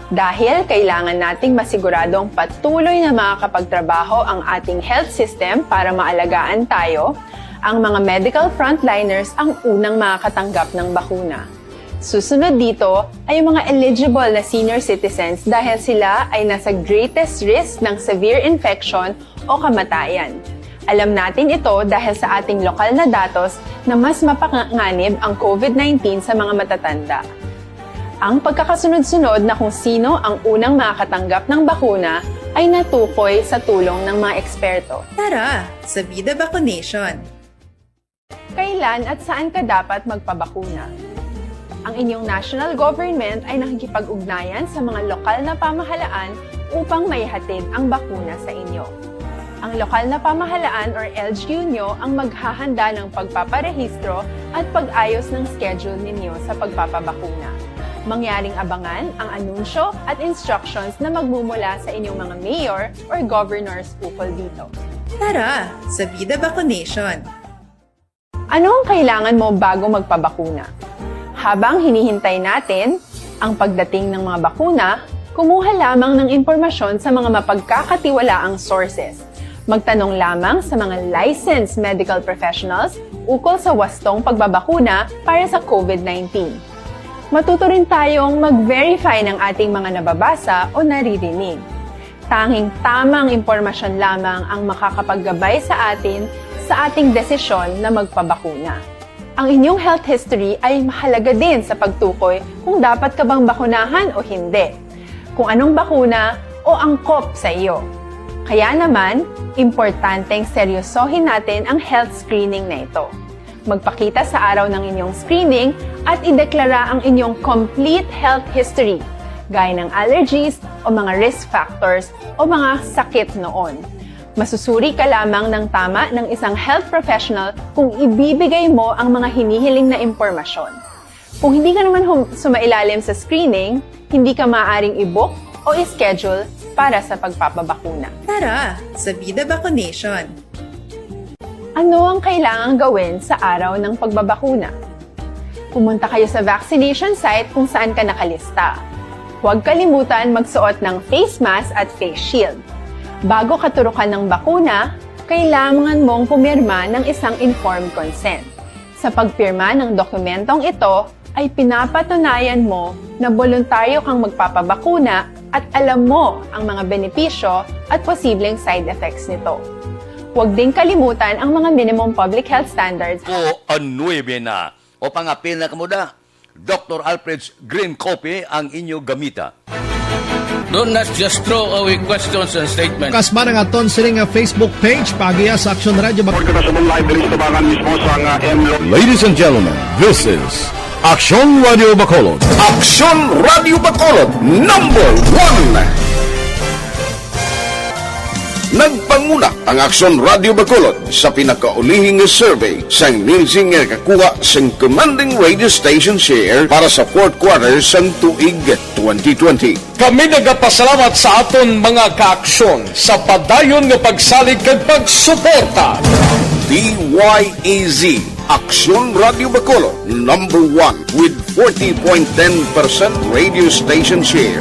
Dahil kailangan nating masiguradong patuloy na makakapagtrabaho ang ating health system para maalagaan tayo, ang mga medical frontliners ang unang makakatanggap ng bakuna. Susunod dito ay ang mga eligible na senior citizens dahil sila ay nasa greatest risk ng severe infection o kamatayan. Alam natin ito dahil sa ating lokal na datos na mas mapanganib ang COVID nineteen sa mga matatanda. Ang pagkakasunod-sunod na kung sino ang unang makakatanggap ng bakuna ay natukoy sa tulong ng mga eksperto. Tara, sa Bida Vaccination! Kailan at saan ka dapat magpabakuna? Ang inyong national government ay nakikipag-ugnayan sa mga lokal na pamahalaan upang maihatid ang bakuna sa inyo. Ang lokal na pamahalaan or L G U nyo ang maghahanda ng pagpaparehistro at pag-ayos ng schedule ninyo sa pagpapabakuna. Mangyaring abangan ang anunsyo at instructions na magmumula sa inyong mga mayor or governors ukol dito. Tara, sa Bida Vaccination! Ano ang kailangan mo bago magpabakuna? Habang hinihintay natin ang pagdating ng mga bakuna, kumuha lamang ng impormasyon sa mga mapagkakatiwalaang sources. Magtanong lamang sa mga licensed medical professionals ukol sa wastong pagbabakuna para sa COVID nineteen. Matuto rin tayong mag-verify ng ating mga nababasa o naririnig. Tanging tamang impormasyon lamang ang makakapaggabay sa atin sa ating desisyon na magpabakuna. Ang inyong health history ay mahalaga din sa pagtukoy kung dapat ka bang bakunahan o hindi, kung anong bakuna o angkop sa iyo. Kaya naman, importanteng seryosohin natin ang health screening na ito. Magpakita sa araw ng inyong screening at ideklara ang inyong complete health history, gaya ng allergies o mga risk factors o mga sakit noon. Masusuri ka lamang ng tama ng isang health professional kung ibibigay mo ang mga hinihiling na impormasyon. Kung hindi ka naman hum- sumailalim sa screening, hindi ka maaaring i-book o i-schedule para sa pagpapabakuna. Tara, sa Bida Vaccination! Ano ang kailangang gawin sa araw ng pagbabakuna? Pumunta kayo sa vaccination site kung saan ka nakalista. Huwag kalimutan magsuot ng face mask at face shield. Bago katurukan ng bakuna, kailangan mong pumirma ng isang informed consent. Sa pagpirma ng dokumentong ito ay pinapatunayan mo na boluntaryo kang magpapabakuna at alam mo ang mga benepisyo at posibleng side effects nito. Huwag ding kalimutan ang mga minimum public health standards. Ko ang nuebe na. O pangapil na kamo da. Doktor Alfred's Green Coffee ang inyo gamita. Don't not just throw away questions and statements. Kasba nga aton sini nga Facebook page, paagiha sa Aksyon Radio Bac- Report kita sa live diri sa Tabangan mismo sa nga M Lo- Ladies and gentlemen, this is Aksyon Radio Bacolod. Aksyon Radio Bacolod, number one. Nagpanguna ang Aksyon Radio Bacolod sa pinakaulihi nga survey sang Nielsen nga nakakuha sang commanding radio station share para sa fourth quarter sang tuig twenty twenty. Kami nagapasalamat sa aton mga kaaksyon sa padayon nga pagsalig kag pagsuporta. D Y E Z, Aksyon Radio Bacolod, number one with forty point ten percent radio station share.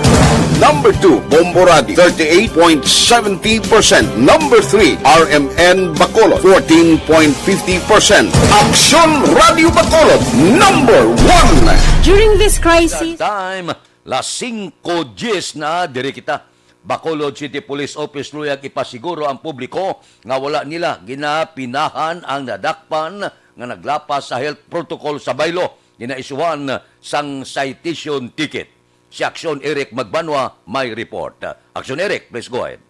Number two, Bombo Radio, thirty-eight point seventy percent. Number three, R M N Bacolod, fourteen point fifty percent. Aksyon Radio Bacolod, number one. During this crisis, time, las singko diyes na, diri kita. Bacolod City Police Office luyag ipasiguro ang publiko nga wala nila ginapinahan ang nadakpan nga naglapas sa health protocol sa baylo, ginaisuhan sang citation ticket. Si Aksyon Eric Magbanwa may report. Aksyon Eric, please go ahead.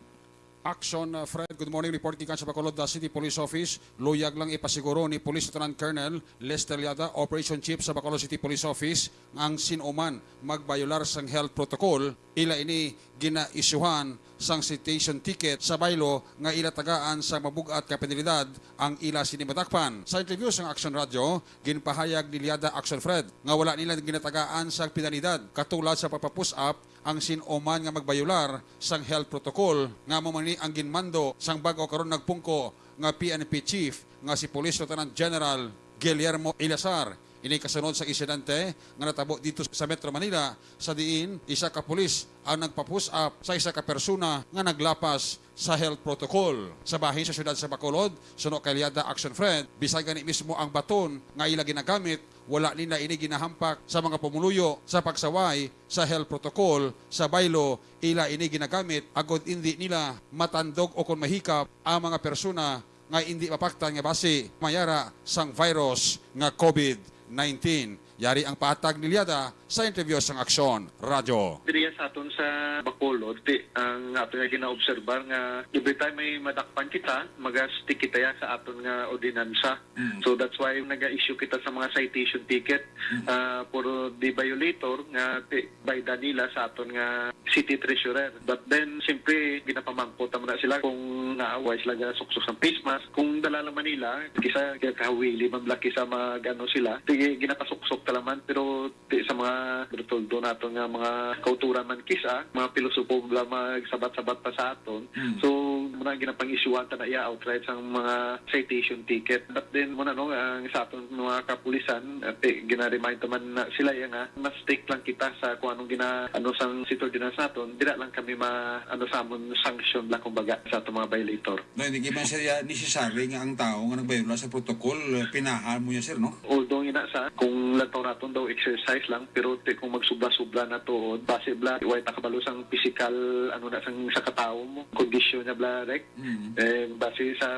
Action, uh, Fred. Good morning. Report gikan sa Bacolod, uh, City Police Office. Luyag lang ipasiguro ni Police Lieutenant Colonel Les Teliada, Operation Chief sa Bacolod City Police Office, nga ang sin-o man magbayolar sang health protocol, ila ini ginaisyuhan sang citation ticket sa baylo nga ila tagaan sang mabug-at nga penalidad ang ila sini madakpan. Sa interview sang Action Radio, ginpahayag ni Liada, Action Fred, nga wala nila ginatagaan sang penalidad katulad sa pagpa-push up ang sin-o man nga magbayolar sang health protocol, nga amo man ni ang ginmando sang bag-o karon nagpungko nga P N P chief nga si Police Lieutenant General Guillermo Eleazar. Ini kasunod sa insidente nga natabo dito sa Metro Manila, sa diin isa ka pulis ang nagpa-push up sa isa ka persona nga naglapas sa health protocol. Sa bahin sa siyudad sa Bacolod, suno kay Liada Action Friend, bisag gani mismo ang baton nga ila ginagamit, wala nila ini ginahampak sa mga pumuluyo sa pagsaway sa health protocol sa baylo. Ila ini ginagamit agod indi nila matandog o kon mahikap ang mga persona nga indi mapaktan nga basi mayara sang virus nga covid nineteen. Yari ang pahatag ni Liada sa interview sang Aksyon Radyo. Diriya sa aton sa Bacolod, ti, ang ato nga ginaobserbar nga every time may madakpan kita, magastik kita ya sa aton nga ordinansa. Mm. So that's why naga-issue kita sa mga citation ticket, Mm. ah, for the violator nga ti, baydan nila sa aton nga city treasurer. But then, siyempre, ginapamangkot naman na sila kung naaway sila ga suksok sang face mask. Kung dala naman nila, kisa kahawili man bala kisa mag-ano sila, sige, ginapasuksok ta naman, pero ti sa mga bertoldo naton nga mga kauturan man kisa, mga pilosopo bala magsabat-sabat pa sa aton. Mm. So, muna ginapang-isyuhan ta na iya outright sang mga citation ticket. But then, muna, no, ang sa aton mga kapulisan, ati, gina-remind naman na sila iya nga mas strict lang kita sa kung anong gina-, ano sang city ordinance naton, dira lang kami ma-, ano sa amon sanction lang, kumbaga, sa atong mga violator. No, hindi man siya necessary nga ang tao nga nagbayola sa protocol, eh, pinahan mo niya, sir, no? Although ina sa, kung lantaw naton daw exercise lang, pero ti kung magsubla-subla na tuod, base bala, way ta kabalo sang physical, ano na, sang sa katawo mo, kondisyon niya bala, rek. Mm. Eh, base sa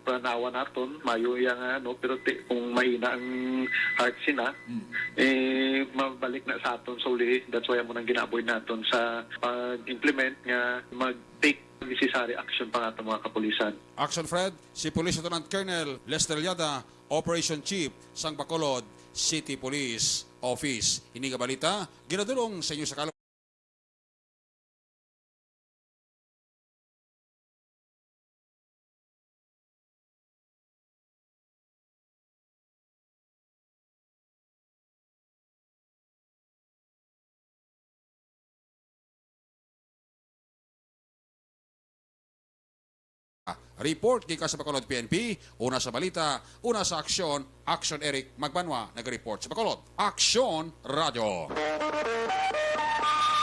panawa naton, mayo iya nga, ano, pero ti kung mahina ang heart sina, Mm. eh, mabalik na sa aton sa uli. That's why amo nang gina-avoid naton sa pag-implement nga mag-take necessary action pa nga atong mga kapulisan. Action Fred, si Police Lieutenant Colonel Lester Liada, Operation Chief sang Bacolod City Police Office. Ini nga balita ginadulong sa inyo sa Kalo. Report gikan sa Bacolod P N P, una sa balita, una sa aksyon, Action Eric Magbanwa nag-report sa Bacolod. Aksyon Radio.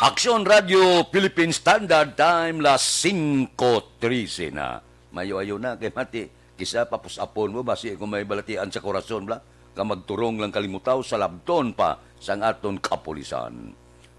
Aksyon Radio Philippine Standard Time, las singko trese na. Mayo-ayo na kay mati, kisa papus-apon mo basi kung may balatian sa korason bala, ka magturong lang kalimutaw sa labton pa sang aton kapulisan.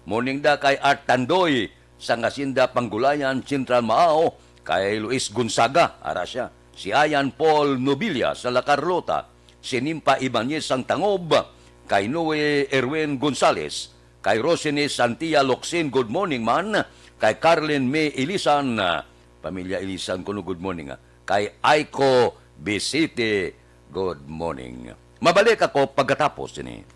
Morning da kay Art Tandoy sang Hacienda Panggulayan, Central Maao, kay Luis Gonzaga, ara siya, si Ayan Paul Nobilia sa La Carlota, si Nimpa Ibanez sang Tangob, kay Noe Erwin Gonzales, kay Rosine Santia Locsin, good morning man, kay Carlin May Ilisan, pamilya Ilisan kuno, good morning, ah, kay Aiko Bisite, good morning. Mabalik ako pagkatapos sini.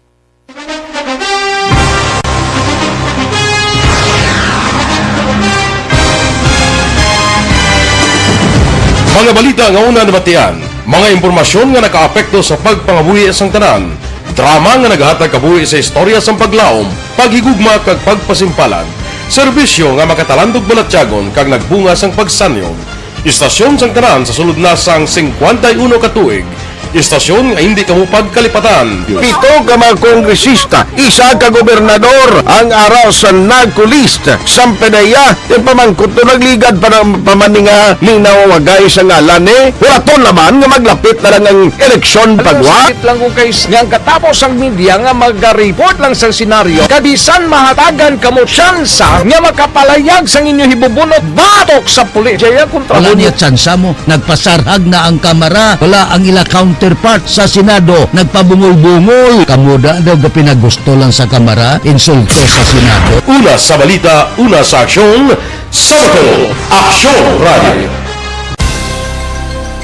Mga balita nga una nabatian, mga impormasyon nga nakaapekto sa pagpangabuhi sang tanan, drama nga nagahatag kabuhi sa istorya sang paglaom, paghigugma kag pagpasimpalan, serbisyo nga makatalandog balatyagon kag nagbunga sang pagsanyog. Istasyon sang tanan sa sulod na sang singkwenta y uno ka tuig. Istasyon nga hindi kamo pagkalipatan. Pito ka mga kongresista, isa ka gobernador ang ara sa NAGCO list. Sampanaya, yung pamangkot to nagligad pa ng pamani nga linawagay sa ngalan ni Huraton naman nga maglapit na lang ang eleksyon pagwa. Sakit lang ko kay s-, nga ang katapos ang media nga mag-report lang sa senaryo, kabisan mahatagan kamo tsansa nga makapalayag sang inyo hibubunot batok sa pulis. Jaya kontra Wala mo. Niya tsansa mo. Nagpasarhag na ang Kamara. Wala ang ila counterpart sa Senado. Nagpabungol-bungol. Kamo da daw gapinagusto lang sa Kamara. Insulto sa Senado. Una sa balita, una sa aksyon, sa Bacolod, Aksyon Radio.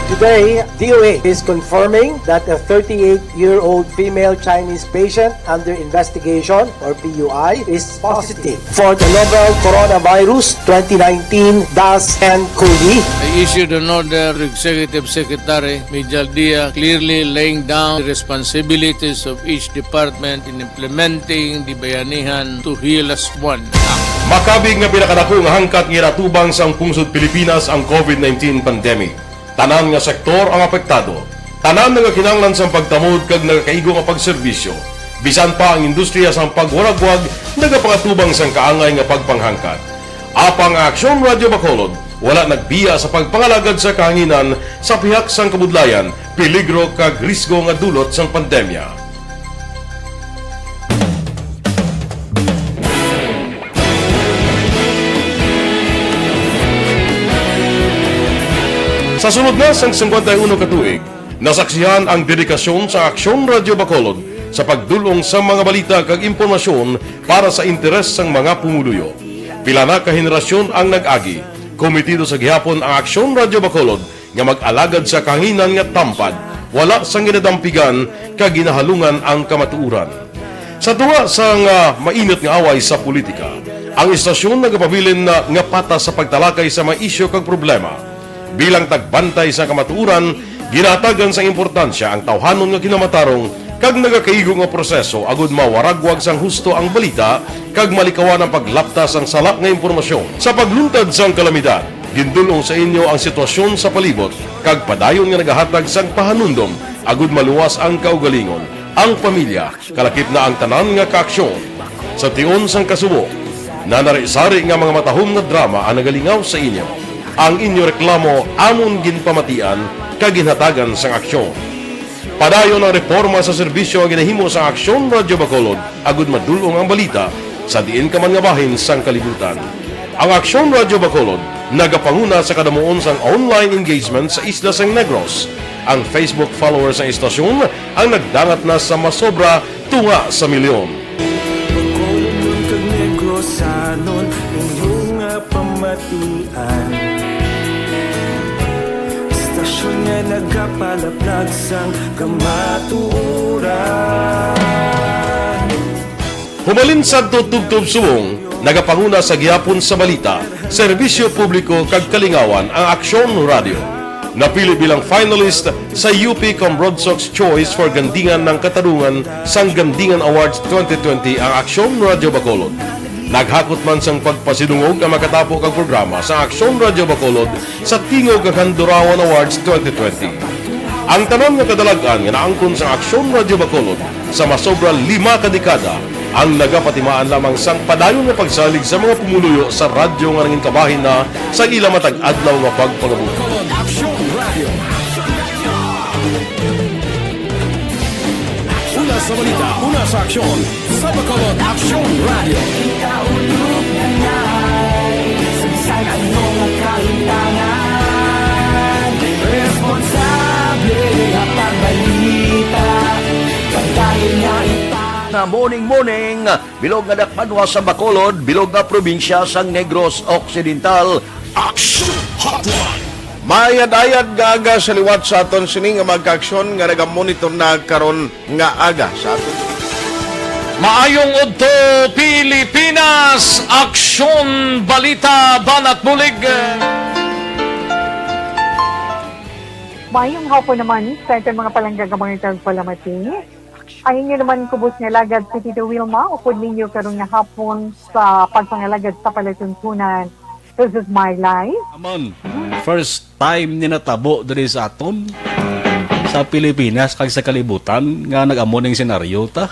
Today, D O H is confirming that a thirty-eight-year-old female Chinese patient under investigation, or P U I, is positive for the novel coronavirus twenty nineteen dash ten COVID. I issued an order to Executive Secretary Mijal Dia, clearly laying down the responsibilities of each department in implementing the Bayanihan to Heal Us One Act. Makabig nga pinakadako nga hangkat nga iratubang sang pungsod Pilipinas ang COVID nineteen pandemic. Tanan nga sektor ang apektado. Tanan nagakinahanglan sang pagtamod kag nagakaigo nga pagserbisyo. Bisan pa ang industriya sang pagwaragwag nagapangatubang sang kaangay nga pagpanghangkat. Apang ang Aksyon Radyo Bacolod wala nagbiya sa pagpangalagad sa kahanginan sa pihak sang kabudlayan, peligro kag risgo nga dulot sang pandemya. Sa sulod na sang singkwenta y uno ka tuig, nasaksihan ang dedikasyon sa Aksyon Radyo Bacolod sa pagdul-ong sa mga balita kag impormasyon para sa interes sang mga pumuluyo. Pila na ka henerasyon ang nag-agi. Komitido sa gihapon ang Aksyon Radyo Bacolod nga mag-alagad sa kahanginan nga tampad, wala sang ginadampigan kag ginahalungan ang kamatuoran. Sa tunga sang, ah, mainit nga away sa politika, ang istasyon nagapabilin na nga patas sa pagtalakay sa mga isyu kag problema. Bilang tagbantay sa kamatuoran, ginahatagan sang importansya ang tawhanon nga kinamatarong kag nagakaigo nga proseso agud mawaragwag sang husto ang balita kag malikawan ang paglapta sang sala nga impormasyon. Sa pagluntad sang kalamidad, gindul-ong sa inyo ang sitwasyon sa palibot kag padayon nga nagahatag sang pahanumdom agud maluwas ang kaugalingon, ang pamilya, kalakip na ang tanan nga kaaksyon. Sa tion sang kasubo, nanari-sari nga mga matahom nga drama ang nagalingaw sa inyo. Ang inyo reklamo amon ginpamatian kag ginhatagan sang aksyon. Padayon ang reporma sa serbisyo nga ginahimo sang Aksyon Radyo Bacolod agud madul-ong ang balita sa diin ka man nga bahin sang kalibutan. Ang Aksyon Radyo Bacolod nagapanguna sa kadamuon sang online engagement sa isla sang Negros. Ang Facebook followers sang istasyon ang nagdangat na sa masobra tunga sa milyon. Bacolodnon kag Negrosanon, inyo nga pamatian. Istasyon nga nagapalaplag sang kamatuoran. Humalin sadto tubtob subong, nagapanguna sa gihapon sa balita, serbisyo publiko kag kalingawan ang Aksyon Radyo. Napili bilang finalist sa U P Comrade Sox Choice for Gandingan ng Katarungan sang Gandingan Awards twenty twenty ang Aksyon Radyo Bacolod. Naghakot man sang pagpasidungog ang makatapo kag programa sa Aksyon Radyo Bacolod sa Tingog kag Handurawan Awards twenty twenty. Ang tanan nga kadalag-an nga naangkon sa Aksyon Radyo Bacolod sa masobra lima ka dekada ang nagapatimaan lamang sang padayon nga pagsalig sa mga pumuluyo sa radyo nga nangin kabahin na sa ila matag adlaw nga pagpangabuhi. Una sa balita, una sa aksyon, sa Bacolod Aksyon Radio. Kita ulog na ngay, sa bisan ano nga kahintangan, responsable nga pagbalita, pagdahil nga ita- Na morning, morning, bilog nga dakpanwa sa Bacolod, bilog nga probinsya sang Negros Occidental. Action Hotline. Maayad-ayad nga aga sa liwat sa aton sini nga mga kaaksyon nga nagamonitor na karon nga aga sa aton. Maayong udto, Pilipinas! Aksyon, balita, banat bulig. Maayong hapon naman sa aton mga palangga nga mga tagpalamati. Ang inyo naman kubos nga alagad si Tito Wilma, upod ninyo karon nga hapon sa pagpangalagad sa palatuntunan. This is my life. Amon, first time ni natabo diri sa aton, sa Pilipinas kag sa kalibutan nga nag-amo ning senaryo ta.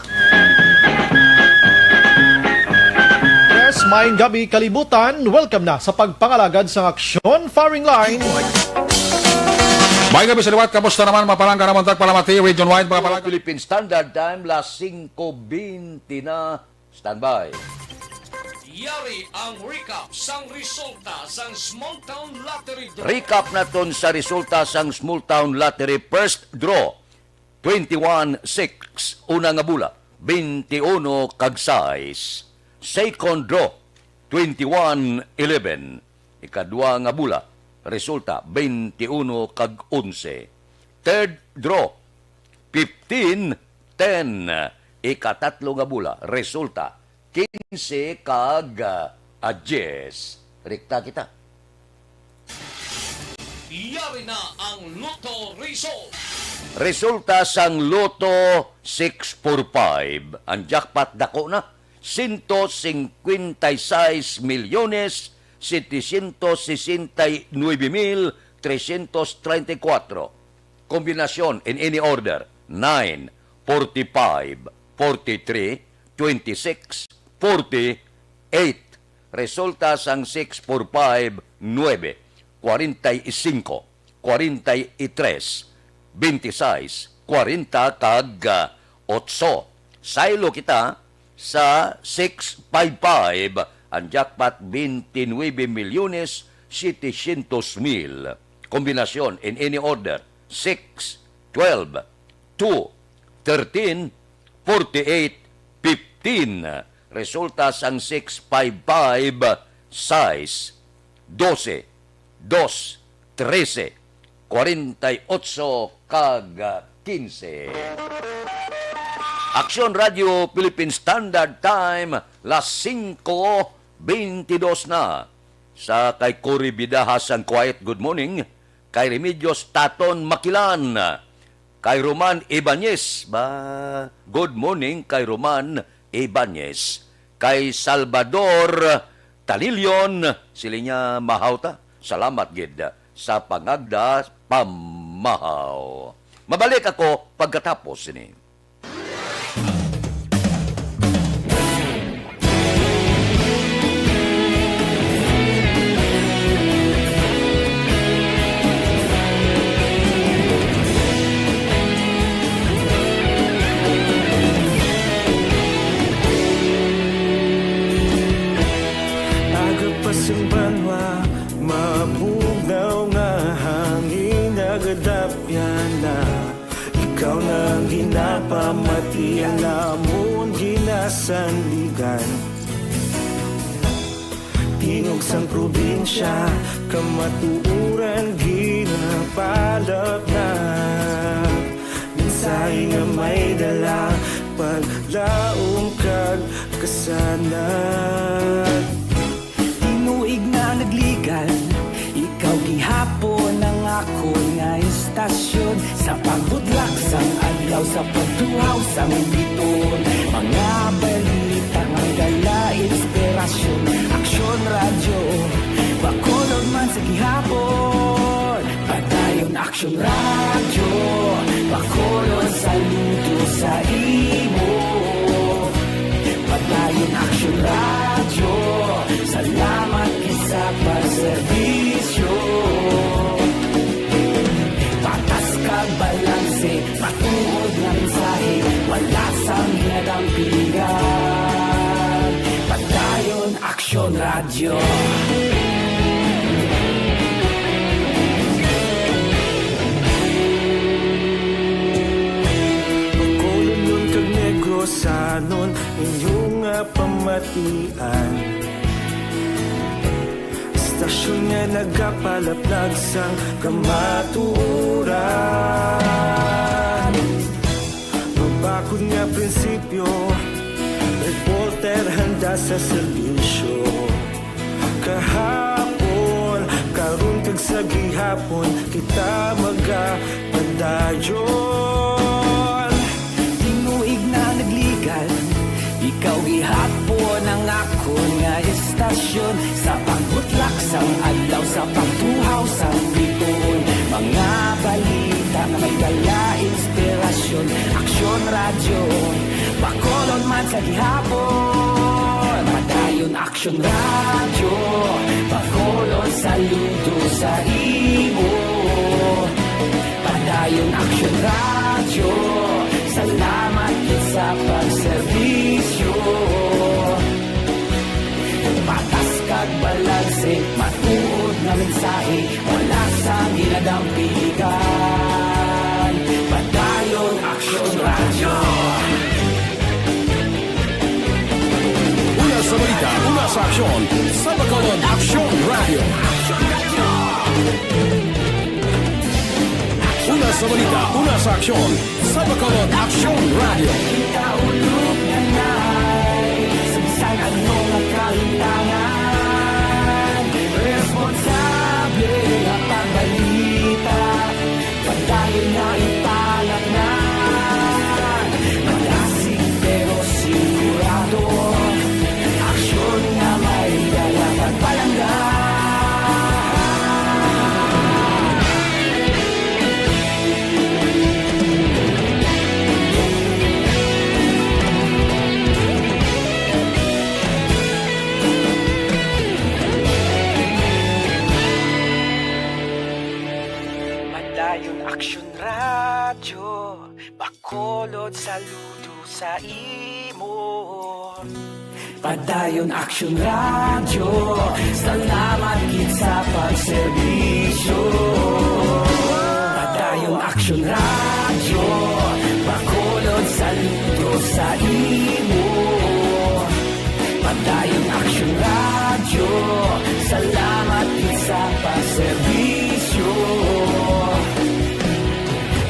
Yes, maayong gabi, kalibutan. Welcome na sa pagpangalagad sang aksyon, firing line. Maayong gabi sa liwat. Kamusta naman, mga palangga namon tagpalamati, region-wide, mga palangga? Philippine Standard Time, las singko bente na. Standby. Yari ang recap sang resulta sang Small Town Lottery Draw. Recap naton sa resulta sang Small Town Lottery first draw, twenty-one six, una nga bola, twenty-uno kag sais. Second draw, twenty-one eleven. Ikadua nga bola, resulta, twenty-uno kag onse. Third draw, fifteen ten. Ikatatlo nga bola, resulta, kinse kag, ah, diyes. Rekta kita. Yari na ang Lotto result. Resulta sang Lotto six four five. Ang jackpot dako na, sento singkwenta y seis milyones setecientos sesenta y nuebe mil trescientos treinta y cuatro. Kombinasyon in any order, nine, forty-five, forty-three, twenty-six, forty-eight. Resulta sang six four five, nuebe, kwarenta y singko, kwarenta y tres, bente sais, kwarenta, kag, ah, otso. Saylo kita sa six five five, ang jackpot, twenty-nuebe milyones setecientos mil. Kombinasyon in any order, six, twelve, two, thirteen, forty-eight, fifteen. Resulta sang six five five, sais, dose, dos, trese, kwarenta y otso, kag kinse. Aksyon Radio Philippine Standard Time, las singko bentidos na. Sa kay Cory Bidaha sang Quiet, good morning. Kay Remedios Taton Makilan. Kay Roman Ibanez, ba, good morning kay Roman Ibanez. Kay Salvador Tanilion, siling niya, mahaw ta. Salamat gid sa pangagda pamahaw. Mabalik ako pagkatapos sini. Aga pa sang banwa, mabugnaw nga hangin, nagadapyan na. Ikaw na ang ginapamati, ang amon ginasandigan. Tingog sang probinsya, kamatuoran ginapalap na. Mensahe nga may dala, paglaom kag kasanag. Tinuig na nagligan, ikaw gihapon ang akon nga istasyon. Sa pagbudlak sang adlaw, sa pagtuhaw sang biton, mga balita nga dala inspirasyon. Aksyon Radyo, Bacolod man sa gihapon. Padayon Aksyon Radyo, Bacolod, saludo sa imo. Padayon Aksyon Radyo, salamat gid sa pagserbisyo. Patas kag balanse, matuod nga mensahe, wala sang ginadampigan. Padayon Aksyon Radyo. Bacolodnon kag Negrosanon, inyo nga pamatian. Istasyon nga nagapalaplag sang kamatuoran. Mabakod nga prinsipyo, reporter handa sa serbisyo. Kahapon, karon, kag sa gihapon, kita magapadayon. Tinuig na nagligan, ikaw gihapon ang akon nga istasyon. Sa pagbutlak sang adlaw, sa pagtuhaw sang biton, mga balita nga may dala inspirasyon. Aksyon Radyo, Bacolod man sa gihapon. Padayon Aksyon Radyo, Bacolod, saludo sa imo. Padayon Aksyon Radyo, salamat gid sa pagserbisyo. Patas kag balanse, matuod nga mensahe, wala sang ginadampigan. Padayon Aksyon Radyo. Una sa balita, una sa aksyon, sa Bacolod Aksyon Radyo. Una sa balita, una sa aksyon, sa Bacolod Aksyon Radyo. Kita ulog na nai, sa bisan ano nga kahitangan, responsable nga pagbalita. Padayon nga ipalaknag, malasig pero sigurado. Aksyon nga may dala pagpalangga. Saludo sa imo. Padayon Action Radio, salamat gid sa pagserbisyo. Padayon Action Radio, Bacolod, saludo sa imo. Padayon Action Radio, salamat gid sa pagserbisyo.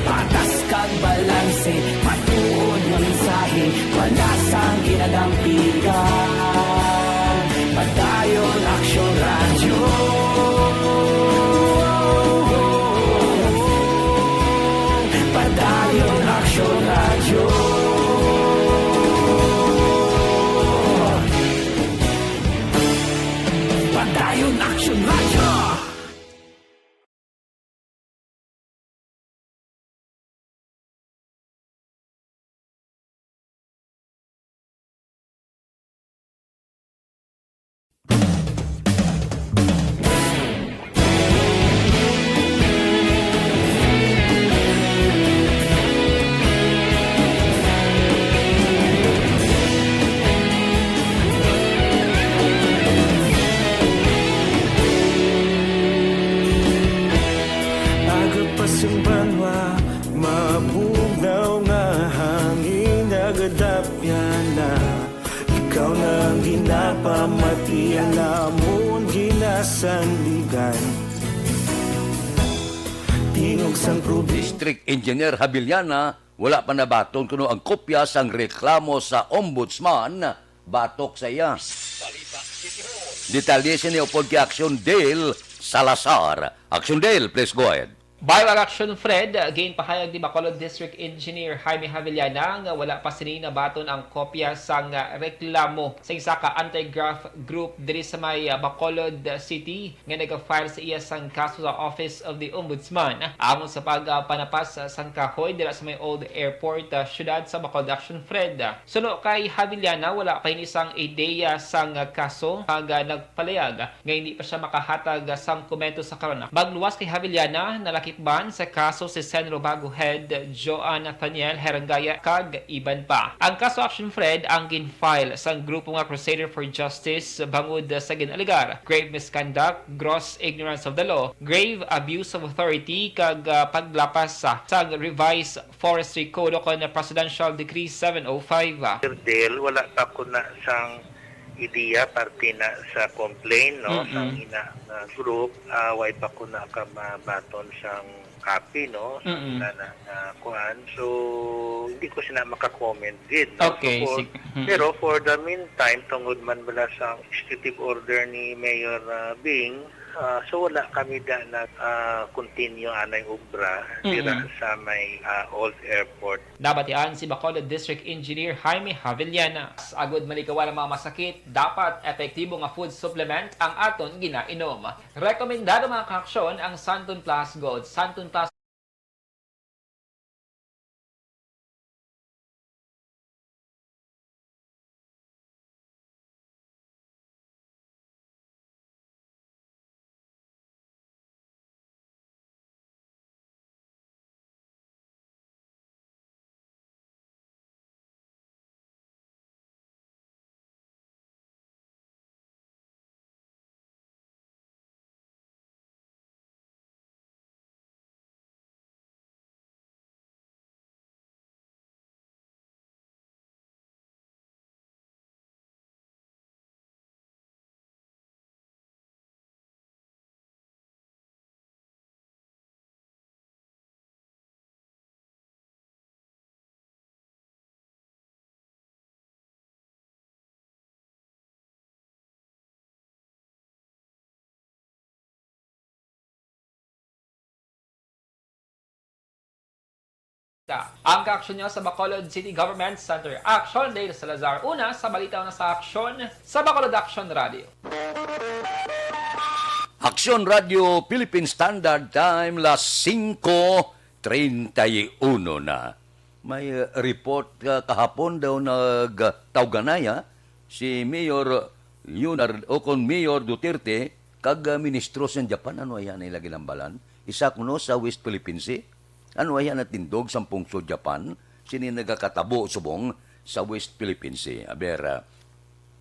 Patas kag balanse, matuod nga mensahe, wala sang ginadampigan. Padayon Action Radio. Padayon Action Radio. Padayon Action Radio. Aga pa sing banwa, mabugnaw nga hangin, nagadapyan na. Ikaw na ang ginapamati, ang amon ginasandigan. Tingog sang probi- District Engineer Havillana, wala pa nabaton kuno ang kopya sang reklamo sa Ombudsman batok sa iya. Detalye sini upod kay Action Dale Salazar. Action Dale, please go ahead. Bayo ang Action Fred, ginpahayag ni Bacolod District Engineer Jaime Havillana nga wala pa sini nabaton ang kopya sang reklamo sa isa ka anti-graft group diri sa may, ah, Bacolod City nga nag-file sa iya sang kaso sa Office of the Ombudsman amon sa pagpanapas sang kahoy dira sa may Old Airport, ah, siyudad sa Bacolod. Action Fred. Suno kay Havillana, wala pa ini sang ideya sang kaso kag, ah, nagpalayag nga hindi pa siya makahatag sang komento sa karon. Magluwas kay Havillana, nalakip ban sa kaso si Sen Rubago Head Joan Nathaniel Herangaya kag iban pa. Ang kaso, Action Fred, ang gin-file sang grupo nga Crusader for Justice bangod sa gin-alegar grave misconduct, gross ignorance of the law, grave abuse of authority, kag, ah, paglapas sa, sa Revised Forestry Code o kon Presidential Decree seven oh five. Sir Del, wala pa ko na sang ideya, parte na sa complaint, no, Mm-mm. sang ina nga group, ah, way pa ko nakamabaton sang copy, no, sang Mm-mm. ina na, na kuan. So, hindi ko sina maka-comment gid, no? Okay, So, for, sig-, mm. pero for the meantime, tungod man bala sa executive order ni Mayor, ah, Bing, ah, so wala kami da nag, ah, continue anay obra dira Mm-mm. sa may, ah, Old Airport. Nabatian si Bacolod District Engineer Jaime Havillana. Agud malikawan ang mga masakit, dapat epektibo nga food supplement ang aton ginainom. Rekomendado, mga kaaksyon, ang Santon Plus Gold. Santon Plus Ang kaaksyon nyo sa Bacolod City Government Center. Action, Dale Salazar. Una sa balita, una sa aksyon sa Bacolod Action Radio. Action Radio Philippine Standard Time, las singko treinta y uno na. May, uh, report ka kahapon daw nagtawganaya si Mayor Leonard o kon Mayor Duterte kag, uh, ministro sa Japan. Ano iya na ila ginambalan? Isa kuno sa West Philippine Sea. Ano iya natindog sang pungsod Japan? sini nagakatabo subong sa West Philippine Sea. Aber, ah,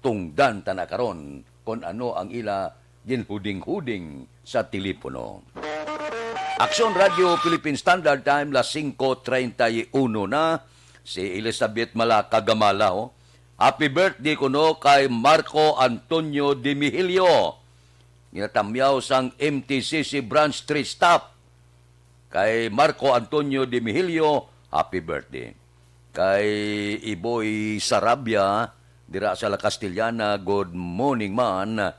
tungdan ta na karon kon ano ang ila ginhuding-huding sa telepono. Aksyon Radio Philippine Standard Time, las singko treinta y uno na. Si Elizabeth Malaka Gamala, oh. Happy birthday kuno kay Marco Antonio de Mihilio, ginatamyaw sang M T C C Branch three staff. Kay Marco Antonio de Mihilio, happy birthday. Kay Iboy Sarabia, dira sa La Castellana, good morning man.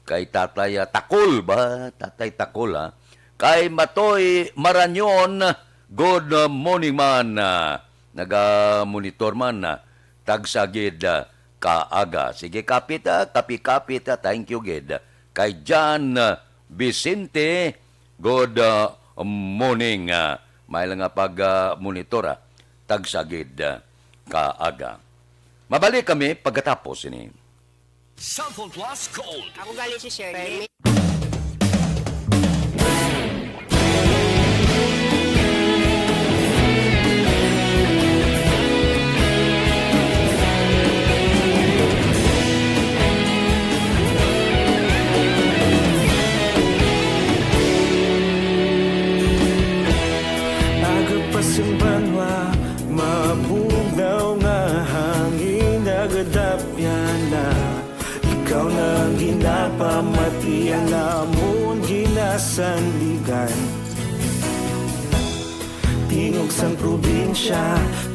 Kay Tatay, ah, Takol ba? Tatay Takol, ha? Kay Matoy Maranyon, good morning man. Ah, naga-monitor man, ah, tagsa gid, ah, kaaga. Sige, kapit, ah, kapi-kapit, ah, thank you gid. Kay John, ah, Vicente, good, ah, morning. Ah, may lang nga pag, ah, monitor, ah, tagsa gid, ah, kaaga. Mabalik kami pagkatapos ini. Cellphone Plus Gold. Ako gali si Shirley. Aga pa sing banwa, mabugnaw nga hangin nagadapyan na. Ikaw na ang ginapamati, ang amon ginasandigan. Tingog sang probinsya,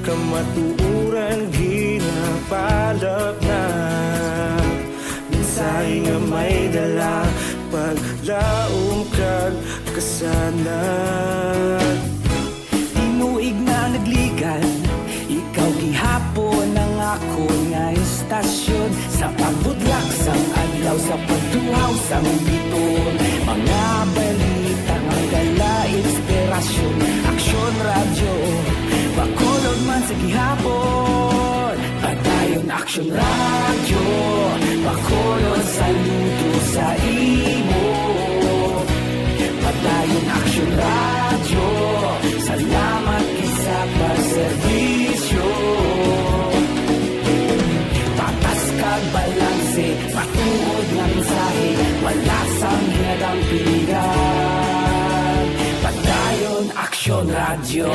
kamatuoran ginapalapnat. Mensahe nga may dala, paglaom kag kasanag. Tinuig na nagligan, ikaw gihapon ang akon nga istasyon. Sa pagbudlak sang adlaw, sa pagtuhaw sang biton, mga balita nga dala inspirasyon. Aksyon Radyo, Bacolod man sa gihapon. Padayon Aksyon Radyo, Bacolod, saludo sa imo. Padayon Aksyon Radyo, salamat gid sa pagserbisyo. Patas kag balanse, matuod nga mensahe, wala sang hinadang piligan. Padayon Aksyon Radyo.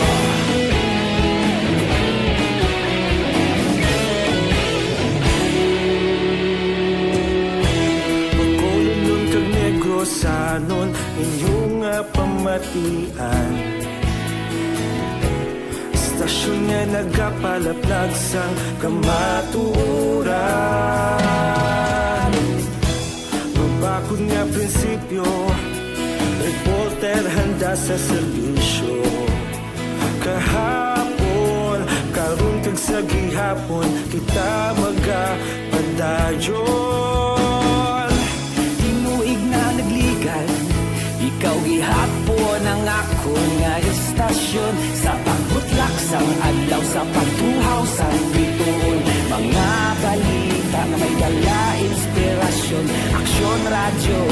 Bacolodnon kag Negrosanon, inyo nga pamatian. Istasyon nga nagapalaplag sang kamatuoran. Mabakod nga prinsipyo, reporter handa sa serbisyo. Kahapon, karon kag sa gihapon, kita magapadayon. Tinuig na nagligan, ikaw gihapon ang akon nga istasyon. Sa pagbutlak sang adlaw, sa pagtuhaw sang bituon, mga balita nga may dala inspirasyon. Aksyon Radyo,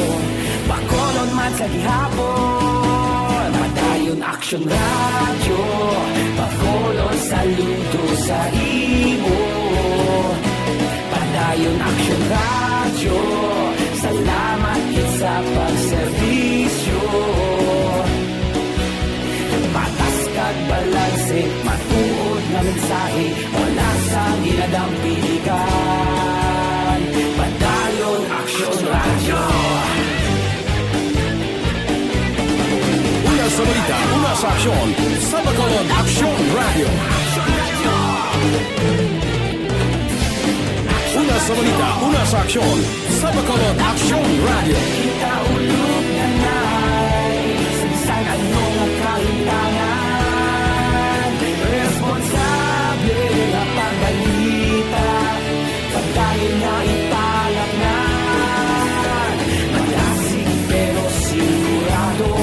Bacolod man sa gihapon. Padayon Aksyon Radyo, Bacolod, saludo sa imo. Padayon Aksyon Radyo, salamat gid sa pagserbisyo. Patas kag balanse, matuod nga mensahe, wala sang hinadang piligan. Padayon Aksyon Radyo. Una sa balita, una sa aksyon, sa Bacolod Aksyon Radyo. Una sa balita, una sa aksyon, sa Bacolod Aksyon Radyo. Kita ulog na nay, sa bisan ano nga kahintangan, responsable nga pagbalita. Padayon nga ipalapngan, malasig pero sigurado,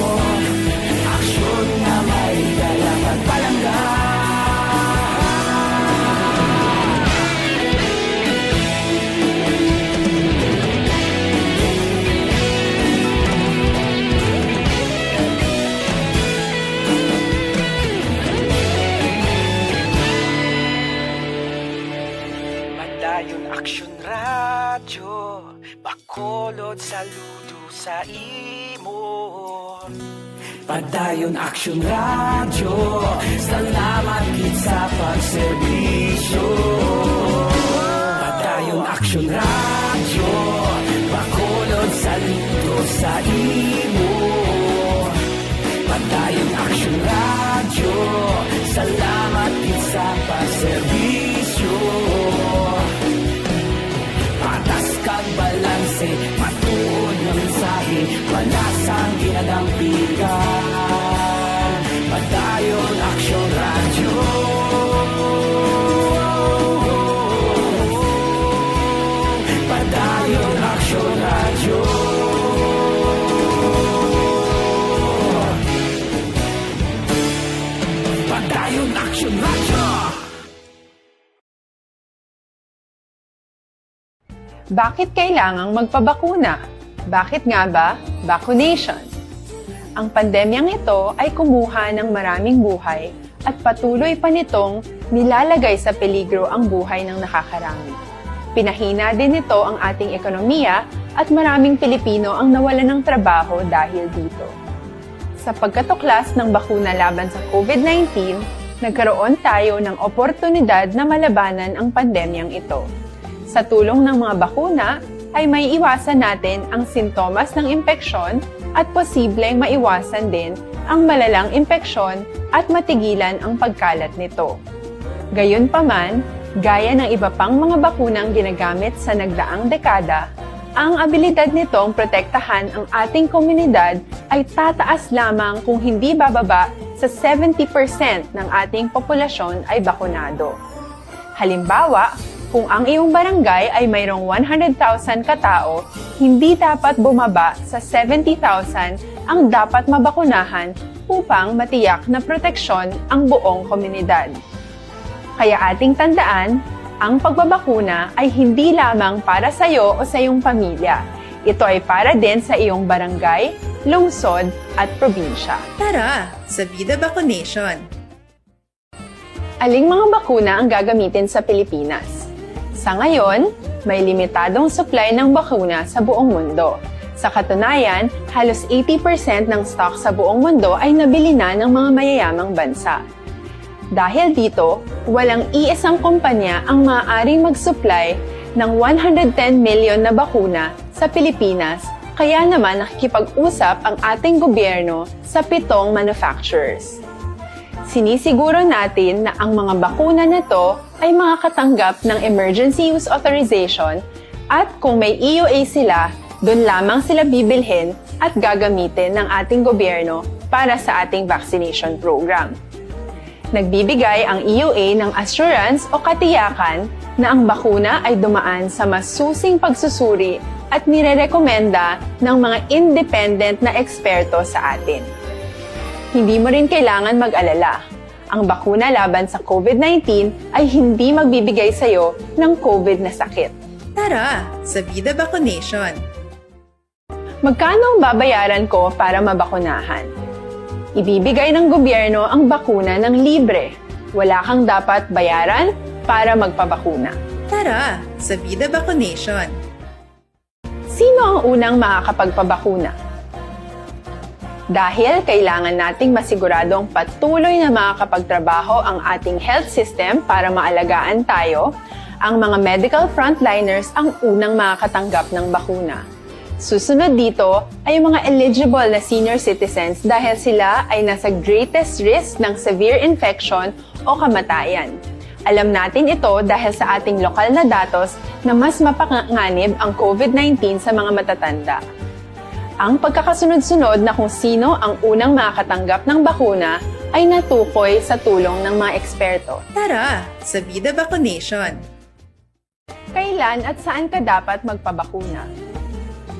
aksyon nga may dala pagpalangga. Radyo Bacolod, saludo sa imo. Padayon Aksyon Radyo, salamat gid sa pagserbisyo. Padayon Aksyon Radyo, Bacolod, saludo sa imo. Padayon Aksyon Radyo, salamat gid sa pagserbisyo. Patas kag balanse, matuod nga mensahe, palasang ginadampigan. Padayon Aksyon Radyo. Padayon Aksyon Radyo. Padayon Aksyon Radyo. Bakit kailangang magpabakuna? Bakit nga ba vaccination? Ang pandemyang ito ay kumuha ng maraming buhay at patuloy pa nitong nilalagay sa peligro ang buhay ng nakakarami. Pinahina din nito ang ating ekonomiya at maraming Pilipino ang nawalan ng trabaho dahil dito. Sa pagkatuklas ng bakuna laban sa COVID nineteen, nagkaroon tayo ng oportunidad na malabanan ang pandemyang ito. Sa tulong ng mga bakuna, ay maiiwasan natin ang sintomas ng impeksyon at posibleng maiwasan din ang malalang impeksyon at matigilan ang pagkalat nito. Gayunpaman, gaya ng iba pang mga bakunang ginagamit sa nagdaang dekada, ang abilidad nitong protektahan ang ating komunidad ay tataas lamang kung hindi bababa sa seventy percent ng ating populasyon ay bakunado. Halimbawa, kung ang iyong barangay ay mayroong one hundred thousand ka tao, hindi dapat bumaba sa seventy thousand ang dapat mabakunahan upang matiyak na proteksyon ang buong komunidad. Kaya ating tandaan, ang pagbabakuna ay hindi lamang para sa iyo o sa iyong pamilya. Ito ay para din sa iyong barangay, lungsod, at probinsya. Tara, sa Vida Vaccination! Aling mga bakuna ang gagamitin sa Pilipinas? Sa ngayon, may limitadong supply ng bakuna sa buong mundo. Sa katunayan, halos eighty percent ng stock sa buong mundo ay nabili na ng mga mayayamang bansa. Dahil dito, walang iisang kumpanya ang maaaring mag-supply ng one hundred ten million na bakuna sa Pilipinas, kaya naman nakikipag-usap ang ating gobyerno sa pitong manufacturers. Sinisiguro natin na ang mga bakuna na to ay makakatanggap ng emergency use authorization at kung may E U A sila, doon lamang sila bibilhin at gagamitin ng ating gobyerno para sa ating vaccination program. Nagbibigay ang E U A ng assurance o katiyakan na ang bakuna ay dumaan sa masusing pagsusuri at nirerekomenda ng mga independent na eksperto sa atin. Hindi mo rin kailangan mag-alala. Ang bakuna laban sa COVID nineteen ay hindi magbibigay sa iyo ng COVID na sakit. Tara, sa Vida Vaccination! Magkano ang babayaran ko para mabakunahan? Ibibigay ng gobyerno ang bakuna ng libre. Wala kang dapat bayaran para magpabakuna. Tara, sa Vida Vaccination! Sino ang unang makakapagpabakuna? Dahil kailangan nating masiguradong patuloy na makakapagtrabaho ang ating health system para maalagaan tayo, ang mga medical frontliners ang unang makakatanggap ng bakuna. Susunod dito ay ang mga eligible na senior citizens dahil sila ay nasa greatest risk ng severe infection o kamatayan. Alam natin ito dahil sa ating lokal na datos na mas mapanganib ang COVID nineteen sa mga matatanda. Ang pagkakasunod-sunod na kung sino ang unang makakatanggap ng bakuna ay natukoy sa tulong ng mga eksperto. Tara, sa Vida Vaccination! Kailan at saan ka dapat magpabakuna?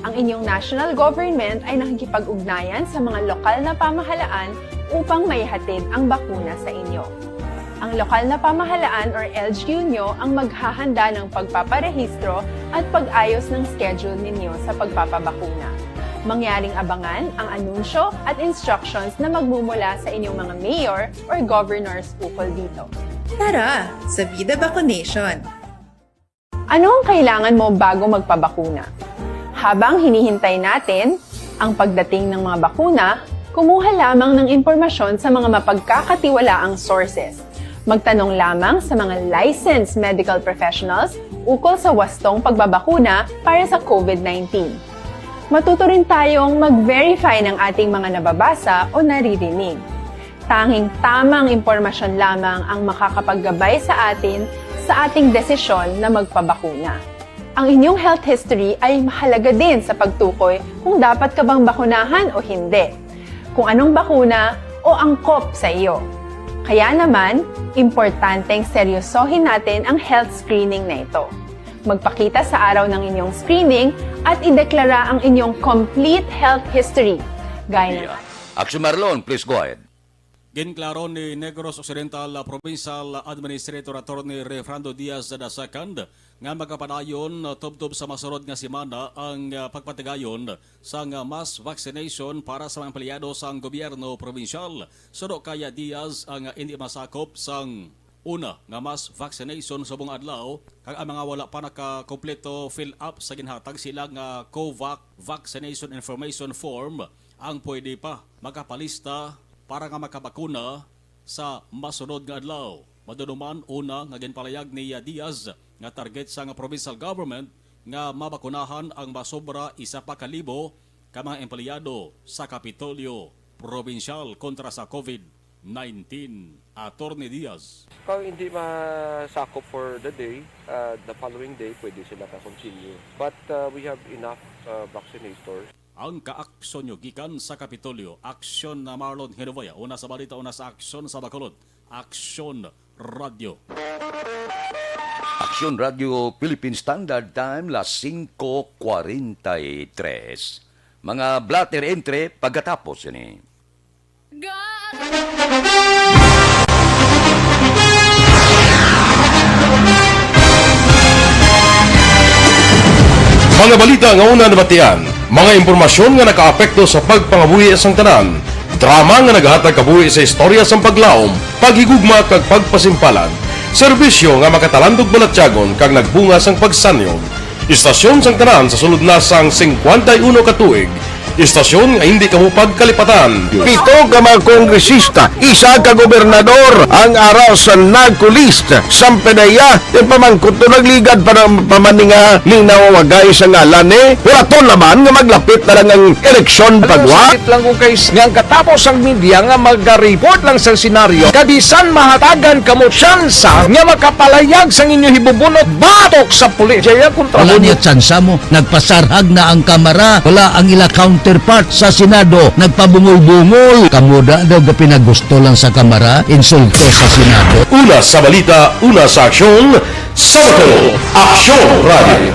Ang inyong national government ay nakikipag-ugnayan sa mga lokal na pamahalaan upang maihatid ang bakuna sa inyo. Ang lokal na pamahalaan or L G U nyo ang maghahanda ng pagpaparehistro at pag-ayos ng schedule ninyo sa pagpapabakuna. Mangyaring abangan ang anunsyo at instructions na magmumula sa inyong mga mayor or governors ukol dito. Tara, sa Vida Vaccination! Ano ang kailangan mo bago magpabakuna? Habang hinihintay natin ang pagdating ng mga bakuna, kumuha lamang ng impormasyon sa mga mapagkakatiwalaang sources. Magtanong lamang sa mga licensed medical professionals ukol sa wastong pagbabakuna para sa COVID nineteen. Matuto rin tayong mag-verify ng ating mga nababasa o naririnig. Tanging tamang impormasyon lamang ang makakapaggabay sa atin sa ating desisyon na magpabakuna. Ang inyong health history ay mahalaga din sa pagtukoy kung dapat ka bang bakunahan o hindi, kung anong bakuna o angkop sa iyo. Kaya naman, importanteng seryosohin natin ang health screening na ito. Magpakita sa araw ng inyong screening at ideklara ang inyong complete health history, gaya ng Action Marlon, please go ahead. Ginklaro ni Negros Occidental Provincial Administrator Attorney Refrando Diaz the Second nga magapadayon tubtob sa masunod nga semana ang, ah, pagpatigayon sang, ah, mass vaccination para sa mga empleyado sang gobyerno probinsyal. Suno kay Diaz, ang, ah, indi masakop sang una nga mass vaccination subong adlaw, kag ang mga wala pa nakakompleto fill up sa ginhatag sila nga COVAC Vaccination Information Form ang pwede pa makapalista para nga makabakuna sa masunod nga adlaw. Madunman, una nga ginpalayag ni Diaz nga target sang provincial government nga mabakunahan ang masobra isa pa ka libo ka mga empleyado sa Kapitolyo Probinsyal kontra sa COVID nineteen. Attorney Diaz. Kung hindi masakop for the day, uh, the following day, pwede sila ka-continue. But, uh, we have enough, uh, vaccinators. Ang kaaksyon nyo gikan sa Kapitolyo. Aksyon na Marlon Genovea. Una sa balita, una sa aksyon sa Bacolod. Aksyon Radio. Aksyon Radio Philippine Standard Time, las singko kwarenta y tres. Mga blotter entry pagkatapos ini. Mga balita nga una nabatian, mga impormasyon nga nakaapekto sa pagpangabuhi sang tanan, drama nga nagahatag kabuhi sa istorya sang paglaom, paghigugma kag pagpasimpalan, serbisyo nga makatalandog balatyagon kag nagbunga sang pagsanyog. Istasyon sang tanan sa sulod na sang singkwenta y uno ka tuig. Istasyon nga hindi kamo pagkalipatan. Pito ka mga kongresista, isa ka gobernador ang ara sa NAGCO list. Sampanaya, ti pamangkot to nagligad pa ng pamaninga ning nawawagay sa ngalan ni. Wala to naman nga maglapit na lang ang eleksyon pagwa. Sakit lang kung kay nga ang katapos ang media nga magaripot lang sa senaryo, kabisan mahatagan kamo tsansa nga makapalayag sang inyo hibubunot batok sa pulis. Jaya kontra Wala mo. Niya tsansa mo. Nagpasarhag na ang Kamara. Wala ang ila counterpart sa Senado. Nagpabungol-bungol. Kamo da daw ga pinagusto lang sa Kamara. Insulto sa Senado. Una sa balita, una sa aksyon, sa Bacolod, Aksyon Radio.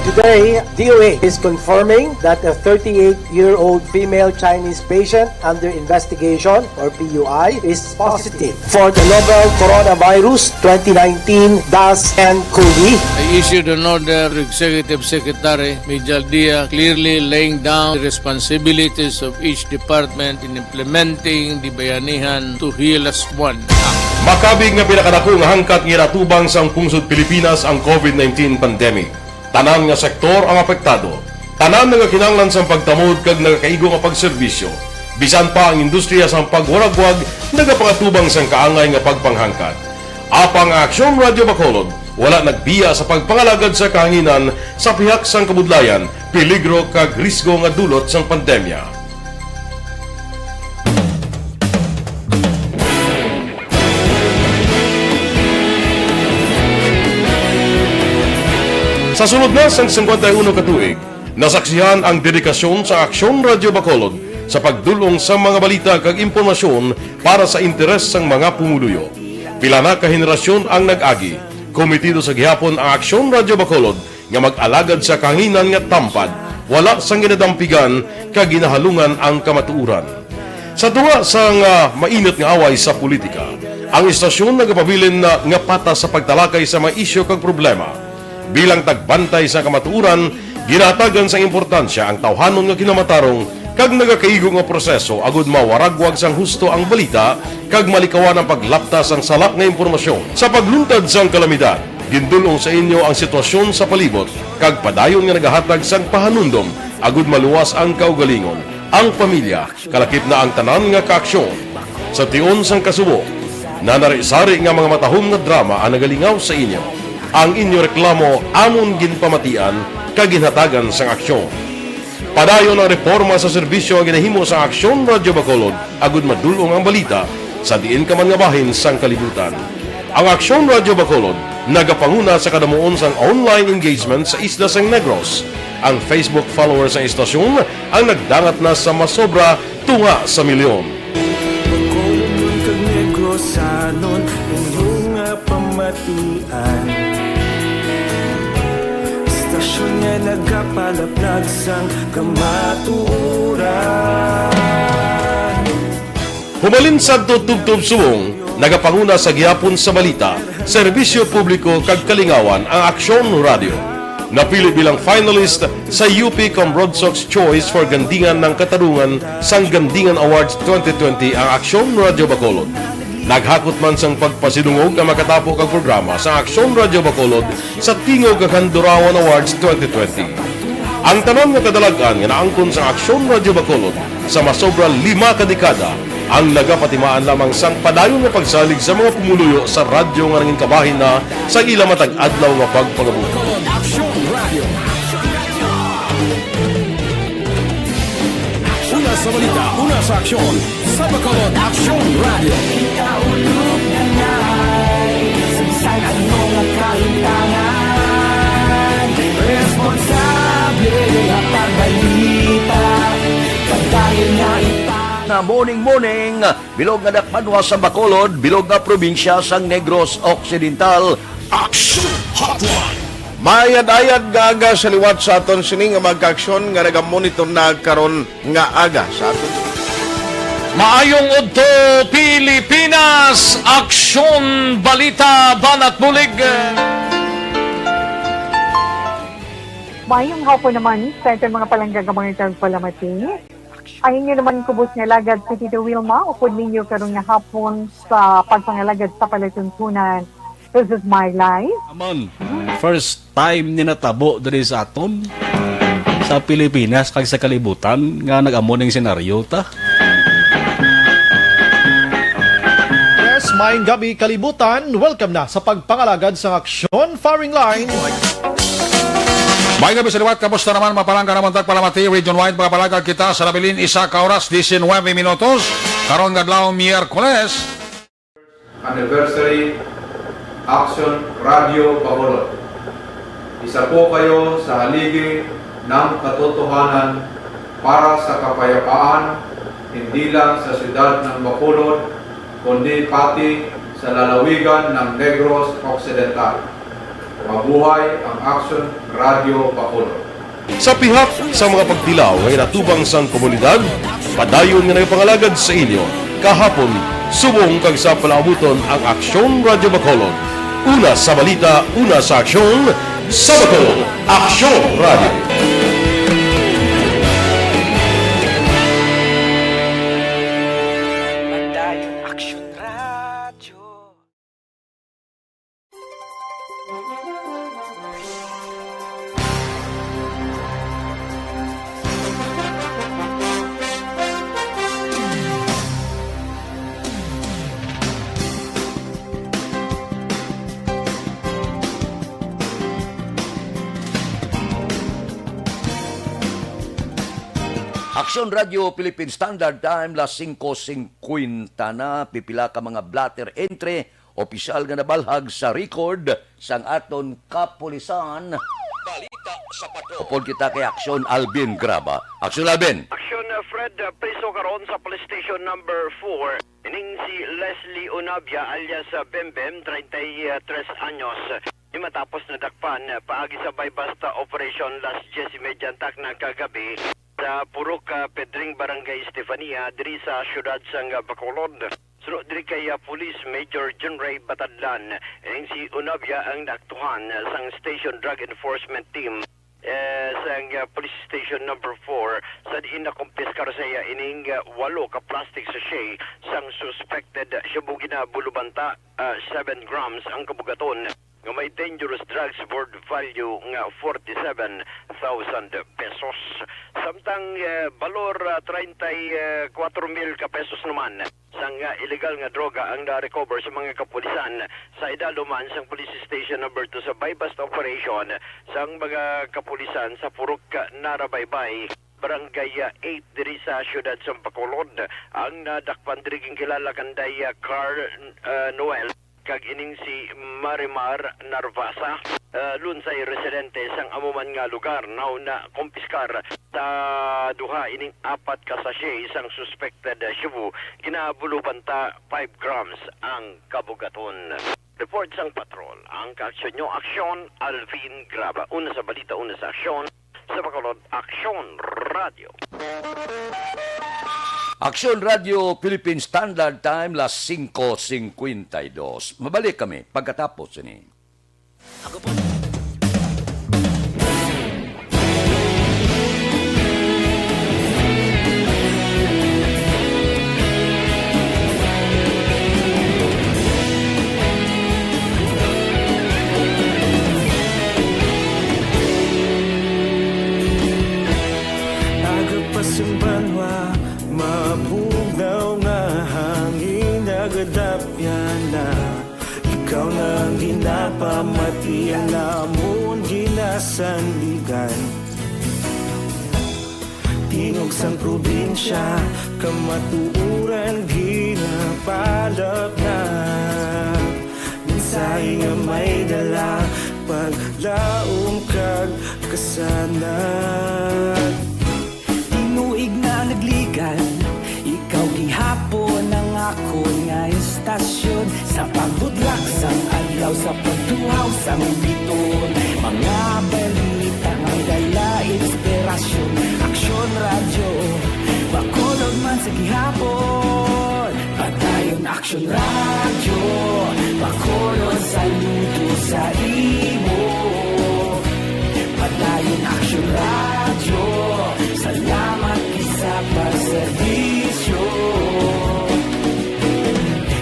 Today, D O H is confirming that a thirty-eight-year-old female Chinese patient under investigation, or P U I, is positive for the novel coronavirus twenty nineteen dash N cov. I issued an order to Executive Secretary Mijal Dia, clearly laying down the responsibilities of each department in implementing the Bayanihan to Heal As One Act. Makabig nga pinakadako nga hangkat nga ginatubang sang pungsod Pilipinas ang COVID nineteen pandemic. Tanan nga sektor ang apektado. Tanan nagakinahanglan sang pagtamod kag nagakaigo nga pagserbisyo. Bisan pa ang industriya sang pagwaragwag nagapangatubang sang kaangay nga pagpanghangkat. Apang ang Aksyon Radio Bacolod wala nagbiya sa pagpangalagad sa kahanginan sa pihak sang kabudlayan, peligro kag risgo nga dulot sang pandemya. Sa sulod na sang singkwenta y uno ka tuig, nasaksihan ang dedikasyon sa Aksyon Radio Bacolod sa pagdul-ong sa mga balita kag impormasyon para sa interes sang mga pumuluyo. Pila na ka henerasyon ang nag-agi, komitido sa gihapon ang Aksyon Radio Bacolod nga mag-alagad sa kahanginan nga tampad, wala sang ginadampigan kag ginahalungan ang kamatuoran. Sa tunga sang, ah, mainit nga away sa politika, ang istasyon nagapabilin na nga patas sa pagtalakay sa mga isyu kag problema. Bilang tagbantay sa kamatuoran, ginahatagan sang importansya ang tawhanon nga kinamatarong kag nagakaigo nga proseso agud mawaragwag sang husto ang balita kag malikawan ang paglapta sang sala nga impormasyon. Sa pagluntad sang kalamidad, Gindul-ong sa inyo ang sitwasyon sa palibot kag padayon nga nagahatag sang pahanumdom agud maluwas ang kaugalingon, ang pamilya, kalakip na ang tanan nga kaaksyon. Sa tion sang kasubo, nanari-sari nga mga matahom nga drama ang nagalingaw sa inyo. Ang inyo reklamo amon ginpamatian kag ginhatagan sang aksyon. Padayon ang reporma sa serbisyo nga ginahimo sang Aksyon Radyo Bacolod agud madul-ong ang balita sa diin ka man nga bahin sang kalibutan. Ang Aksyon Radyo Bacolod nagapanguna sa kadamuon sang online engagement sa isla sang Negros. Ang Facebook followers sang istasyon ang nagdangat na sa masobra tunga sa milyon. Bacolodnon kag Negrosanon, inyo nga pamatian. Istasyon nga nagapalaplag sang kamatuoran. Hubalin sadto tubtob subong, nagapanguna sa gihapon sa balita, serbisyo publiko kag kalingawan ang Aksyon Radyo. Napili bilang finalist sa U P Cambrodsoc's Choice for Gandingan ng Katarungan sang Gandingan Awards twenty twenty ang Aksyon Radyo Bacolod. Naghakot man sang pagpasidungog ang makatapo kag programa sa Aksyon Radyo Bacolod sa Tingog kag Handurawan Awards twenty twenty. Ang tanan nga kadalag-an nga naangkon sang Aksyon Radyo Bacolod sa masobra lima ka dekada ang nagapatimaan lamang sang padayon nga pagsalig sa mga pumuluyo sa radyo nga nangin kabahin na sang ila matag adlaw nga pagpangabuhi. Aksyon Radio. Una sa balita, una sa aksyon, sa Bacolod Aksyon Radio. Ikaulog na ngay, sa bisan ano nga kalimtangan, responsable nga pagbalita, padayon nga ipa- Na morning, morning, bilog nga dakpanwa sa Bacolod, bilog nga probinsya sang Negros Occidental. Aksyon Hotline. Mayad-ayad nga aga sa liwat sa aton sini nga mga kaaksyon nga nagamonitor na karon nga aga sa aton. Maayong udto, Pilipinas! Aksyon, balita, banat bulig. Maayong hapon naman sa aton mga palangga nga mga tagpalamati. Ang inyo naman kubos nga alagad si Tito Wilma, upod ninyo karon nga hapon sa pagpangalagad sa palatuntunan. This is my life. Naman, first time ni natabo diri sa aton, sa Pilipinas kag sa kalibutan nga nag-amo ning senaryo ta. Yes, maayong gabi, kalibutan. Welcome na sa pagpangalagad sang aksyon, firing line. Maayong gabi sa liwat, kamusta naman, mapalangga naman tagpalamati, region wide, mga palagad kita sa nabilin, isa ka oras, diecinuebe minutos, karon nga adlaw, Miyerkules. Anniversary Action Radio Bacolod. Isa po kayo sa haligi ng katotohanan para sa kapayapaan, hindi lang sa siyudad ng Bacolod, kundi pati sa lalawigan ng Negros Occidental. Mabuhay ang Action Radio Bacolod. Sa pihak sa mga pagtilaw nga ginatubang sang komunidad, padayon nga nagapangalagad sa inyo kahapon, subong kag sa palaabuton ang Aksyon Radyo Bacolod. Una sa balita, una sa aksyon, sa Bacolod, Aksyon Radyo. Padayon Aksyon Radyo. Aksyon Radio Philippine Standard Time, las singko singkwenta na, pipila ka mga blotter entry opisyal nga nabalhag sa record sang aton kapulisan. Balita sa Patrol. Upod kita kay Aksyon Alvin Graba. Aksyon Alvin. Aksyon, uh, Fred, uh, priso karon sa Police Station Number four. Ining si Leslie Unabia alias, uh, Bembem, treinta y tres anyos. Ni matapos nadakpan, uh, paagi sa buy-bust operation las diez y media takna kagabi sa Purok, uh, Pedring, Barangay Estefania, diri sa siyudad sang, uh, Bacolod. Suno diri kay, ah, Police Major John Ray Batadlan, ining si Unabia ang naaktuhan sang Station Drug Enforcement Team, eh, sang, ah, Police Station Number four, sa diin nakumpiskar sa iya ining, ah, walo ka plastic sachet sang suspected shabu. Ginabulubanta, ah, seven grams ang kabugaton. nga may dangerous drugs worth value nga forty-seven thousand pesos. Samtang, eh, balor, ah, treinta y cuatro mil ka pesos naman sang, ah, illegal nga droga ang na-recover sa mga kapulisan sa idalom sang Police Station Number Two sa buy-bust operation sang mga kapulisan sa Purok Narabaybay, Barangay, ah, eight diri sa siyudad sa Bacolod. Ang nadakpan diri ginkilala kanday, ah, Carl, ah, Noel kag ining si Marimar Narvasa, ah, lunsay residente sang amo man nga lugar. Nauna, kumpiskar sa duha ining apat ka sachet sang suspected, ah, shabu. Ginabuloban ta five grams ang kabugaton. Report sang patrol, ang kaaksyon nyo, aksyon, Alvin Graba. Una sa balita, una sa aksyon, sa Bacolod, Aksyon Radio. Aksyon Radio Philippine Standard Time, las singko singkwenta y dos. Mabalik kami pagkatapos sini. Ako po. Aga pa sang banwa, mabugnaw nga hangin, nagadapyan na. Ikaw na ang ginapamati, ang amon ginasandigan. Tingog sang probinsya, kamatuoran ginapalapnag. Mensahe nga may dala, paglaom kag kasanag. Tinuig na nagligan, ikaw gihapon ang akon nga istasyon. Sa pagbudlak sang adlaw, sa pagtuhaw sang bituon, mga balita nga dala inspirasyon. Aksyon Radyo, Bacolod man sa gihapon. Padayon Aksyon Radyo, Bacolod, saludo sa imo. Padayon Aksyon Radyo, salamat gid sa pagserbisyo.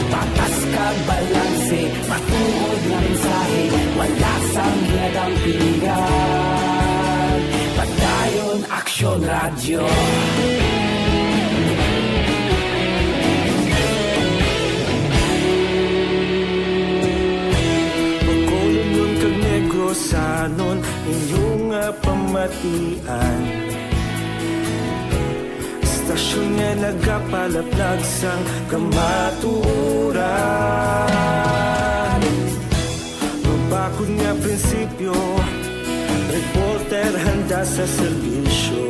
Patas kag balanse, matuod nga mensahe, wala sang ginadampigan. Padayon Aksyon Radyo. Bacolodnon kag Negrosanon, inyo nga pamatian. Istasyon nga nagapalaplag sang kamatuoran. Mabakod nga prinsipyo, reporter handa sa serbisyo.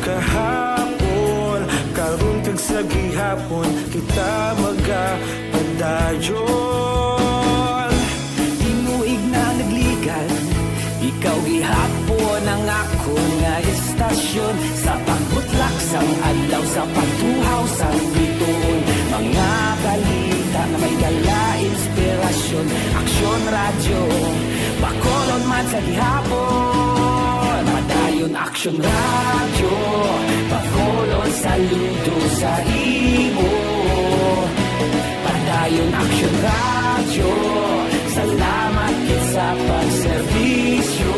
Kahapon, karon kag sa gihapon, kita magapadayon. Tinuig na nagligan, ikaw gihapon ang akon nga istasyon. Sa pagbutlak sang adlaw, sa pagtuhaw sang bituon, mga balita nga may dala inspirasyon. Aksyon Radyo, Bacolod man sa gihapon. Padayon Aksyon Radyo, Bacolod, saludo sa imo. Padayon Aksyon Radyo, salamat gid sa pagserbisyo.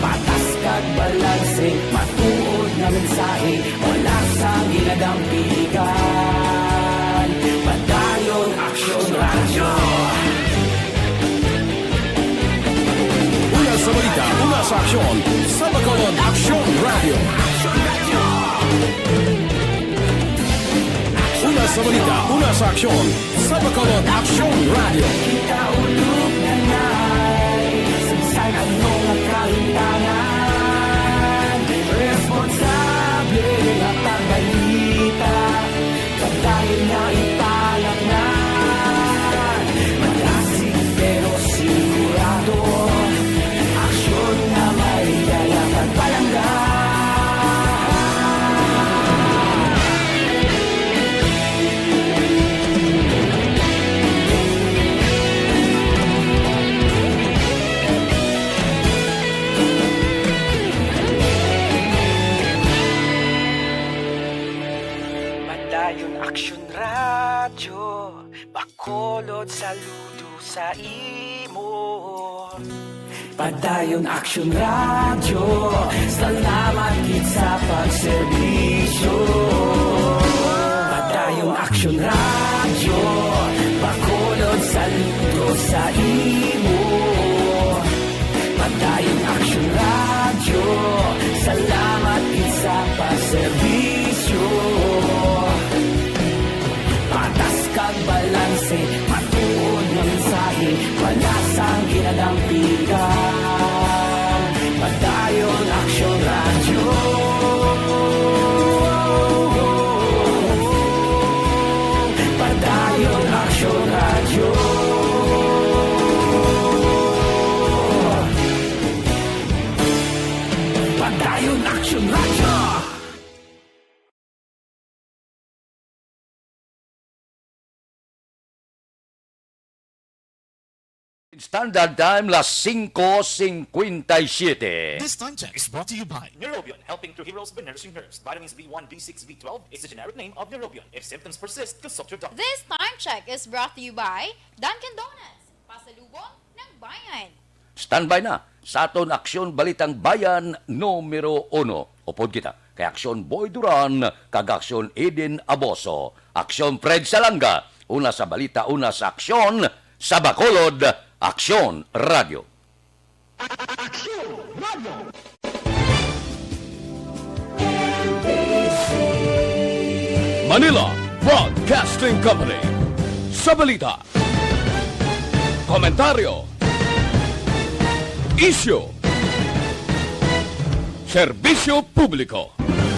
Patas kag balanse, matuod nga mensahe, wala sang ginadampigan. Padayon Aksyon Radyo. Una sa balita, una sa aksyon, sa Bacolod Aksyon Radyo. Una sa balita, una sa aksyon, sa Bacolod Aksyon Radyo. Kita ulog na na'y sagsay ang mga kahintangan. Responsable nga pagbalita, pagdayon nga ipalaknag. Malasig pero sigurado, aksyon nga may dala kag palangga. Saludo sa imo. Padayon Aksyon Radyo, salamat gid sa pagserbisyo. Padayon Aksyon Radyo, Bacolod, saludo sa imo. Padayon Aksyon Radyo, salamat gid sa pagserbisyo. Patas kag balanse, matuod nga mensahe, wala sang ginadampigan. Padayon Aksyon Radyo. Padayon Aksyon Radyo. Padayon Aksyon Radyo. Standard Time, las singko singkwenta y siyete. This time check is brought to you by Neurobion, helping to heroes by nourishing herbs, vitamins B one, B six, B twelve is the generic name of Neurobion. If symptoms persist, consult your doctor. This time check is brought to you by Dunkin' Donuts, pasalubong ng bayan. Standby na sa aton Aksyon Balitang Bayan numero uno. Upod kita kay Aksyon Boy Duran kag Aksyon Eden Aboso, Aksyon Fred Salanga, una sa balita, una sa aksyon, sa Bacolod, Aksyon Radio. Aksyon Radio. Manila Broadcasting Company. Sa balita, komentaryo, isyu, serbisyo publiko.